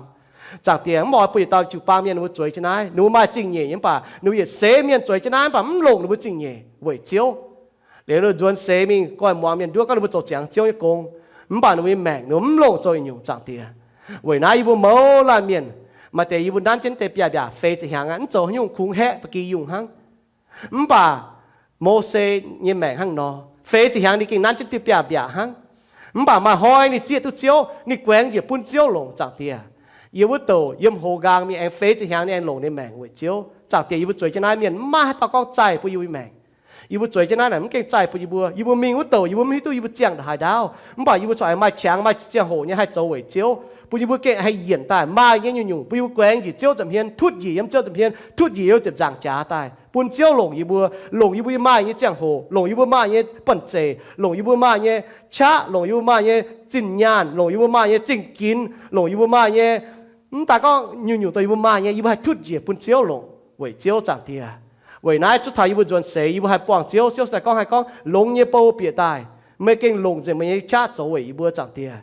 Zaangc Diex, mv oix bun yietc dauh jiu-baang mienh ninh mbuo zueiz jienv naaiv. Ninh mbuo maaih zingh nyeic mv baac ninh mbuo yietc seix mienh zueiz jienv naaiv mv baac mv longc ninh mbuo zingh nyeic weic Ziouv. Liuz ninh mbuo nzuonx seix mingh goiv muangx mienh nduov gorngv ninh mbuo zoux ziangx Ziouv nyei gong, mv baac ninh mbuo nyei maengc ninh mbuo mv longc zoux yietc nyungc, Zaangc Diex. Weic naaiv yie mbuo mouz laanh mienh, maaih deix yie mbuo nanv jienv deix biaav-mbiaac feix ziepc hnyangx aqv, mv zoux haaix nyungc, kungx haeqv ba'gi yungh hnangv. Mv baac Mose nyei maengc hnangv nor, feix ziepc hnyangx ninh gengh nanv jienv deix biaav-mbiaac hnangv. Mv baac maaih hnoi ninh zieqv duqv Ziouv, ninh guaengx njiec bun Ziouv longc, Zaangc Diex. Yie wuov douc yiem hoz nqaang mingh aengx feix ziepc hnyangx ninh aengx longc ninh maengc weic Ziouv, Zaangc Diex. Yie mbuo zueiz jienv naaiv mienh mv maaih haaix dauh gorngv zaih bun yie mbuo nyei maengc. Yie mbuo zueiz jienv naaiv naaic mv gengh zaih bun yie mbuo. Yie mbuo mingh wuov douc yie mbuo mv hiuv duqv yie mbuo ziangh ndongc haaix ndaauv, mv baac yie mbuo corc maaih qangx maaih ziangh hoc nyei haih zoux weic Ziouv, bun yie mbuo gengh haih yienc daaih maaih nyei nyungc-nyungc, bun yie mbuo guaengx njiec Ziouv nza'hmien, tutv njiec yiem Ziouv nza'hmien, tutv njiec yiem ziepc nzaangc jaax daaih, bun Ziouv longc yie mbuo, longc yie mbuo maaih nyei ziangh hoc, longc yie mbuo maaih nyei banh zeic, longc yie mbuo maaih nyei qaqv, longc yie mbuo maaih nyei zinh nyaanh, longc yie mbuo maaih nyei zingh ginx, longc yie mbuo maaih nyei mv daaih gorngv nyungc-nyungc dongh yie mbuo maaih nyei, yie mbuo haih tutv njiec bun Ziouv longc weic Ziouv, Zaangc Diex. Weic naaiv zuov taux yie mbuo nzuonx seix yie mbuo haih buangh Ziouv, Ziouv se daaih gorngv, haih gorngv longx nyei bou bieqc daaih, meih gengh longc nzengc meih nyei qaqv zoux weic yie mbuo, Zaangc Diex.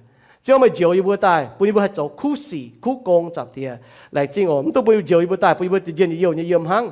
Ziouv, meih njoux yie mbuo daaih bun yie mbuo haih zoux kuv sic kuv gong, Zaangc Diex. Laengz zingh oc, mv dungx bun yie njoux yie mbuo daaih bun yie mbuo njien-youh nyei yiem hnangv,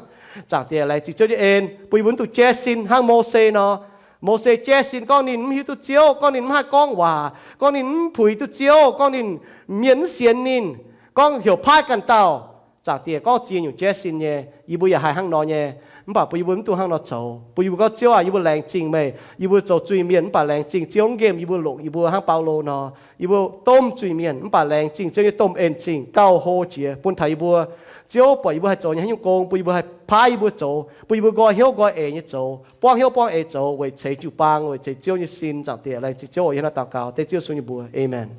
Zaangc Diex. Laengz zingh Ziouv nyei en bun yie mbuo mv dungx jaiv sin hnangv Mose nor. Mose jaiv sin gorngv ninh mv hiuv duqv Ziouv, gorngv ninh mv haih gorngv waac, gorngv ninh mv puix duqv Ziouv, gorngv ninh, mienh mv sienx ninh, gorngv heuc paaiv ganh dauh, Zaangc Diex. Gorngv ziex nyungc jaiv sin nyei, yie mbuo yaac haih hnangv nor nyei. Mv baac bun yie mbuo mv dungx hnangv nor zoux, bun yie mbuo gorngv, Ziouv aac, yie mbuo laengz zingh meih, yie mbuo zoux zuiz-mienh mv baac laengz zingh Ziouv nqemh yie mbuo, longc yie mbuo hnangv Baulo nor. Yie mbuo domh zuiz-mienh mv baac laengz zingh Ziouv nyei domh en zingh gauh hlo jiex bun taux yie mbuo. Ziouv buatc yie mbuo haih zoux nyei haaix nyungc gong, bun yie mbuo haih paaiv yie mbuo zoux, bun yie mbuo nqoi hnyouv nqoi eix nyei zoux, buangv hnyouv buangv eix zoux weic ceix jiu-baang, weic ceix Ziouv nyei sin, Zaangc Diex. Laengz zingh Ziouv oc. Yie hnangv naaiv daux gaux dengv Ziouv Yesu nyei mbuox, aamen.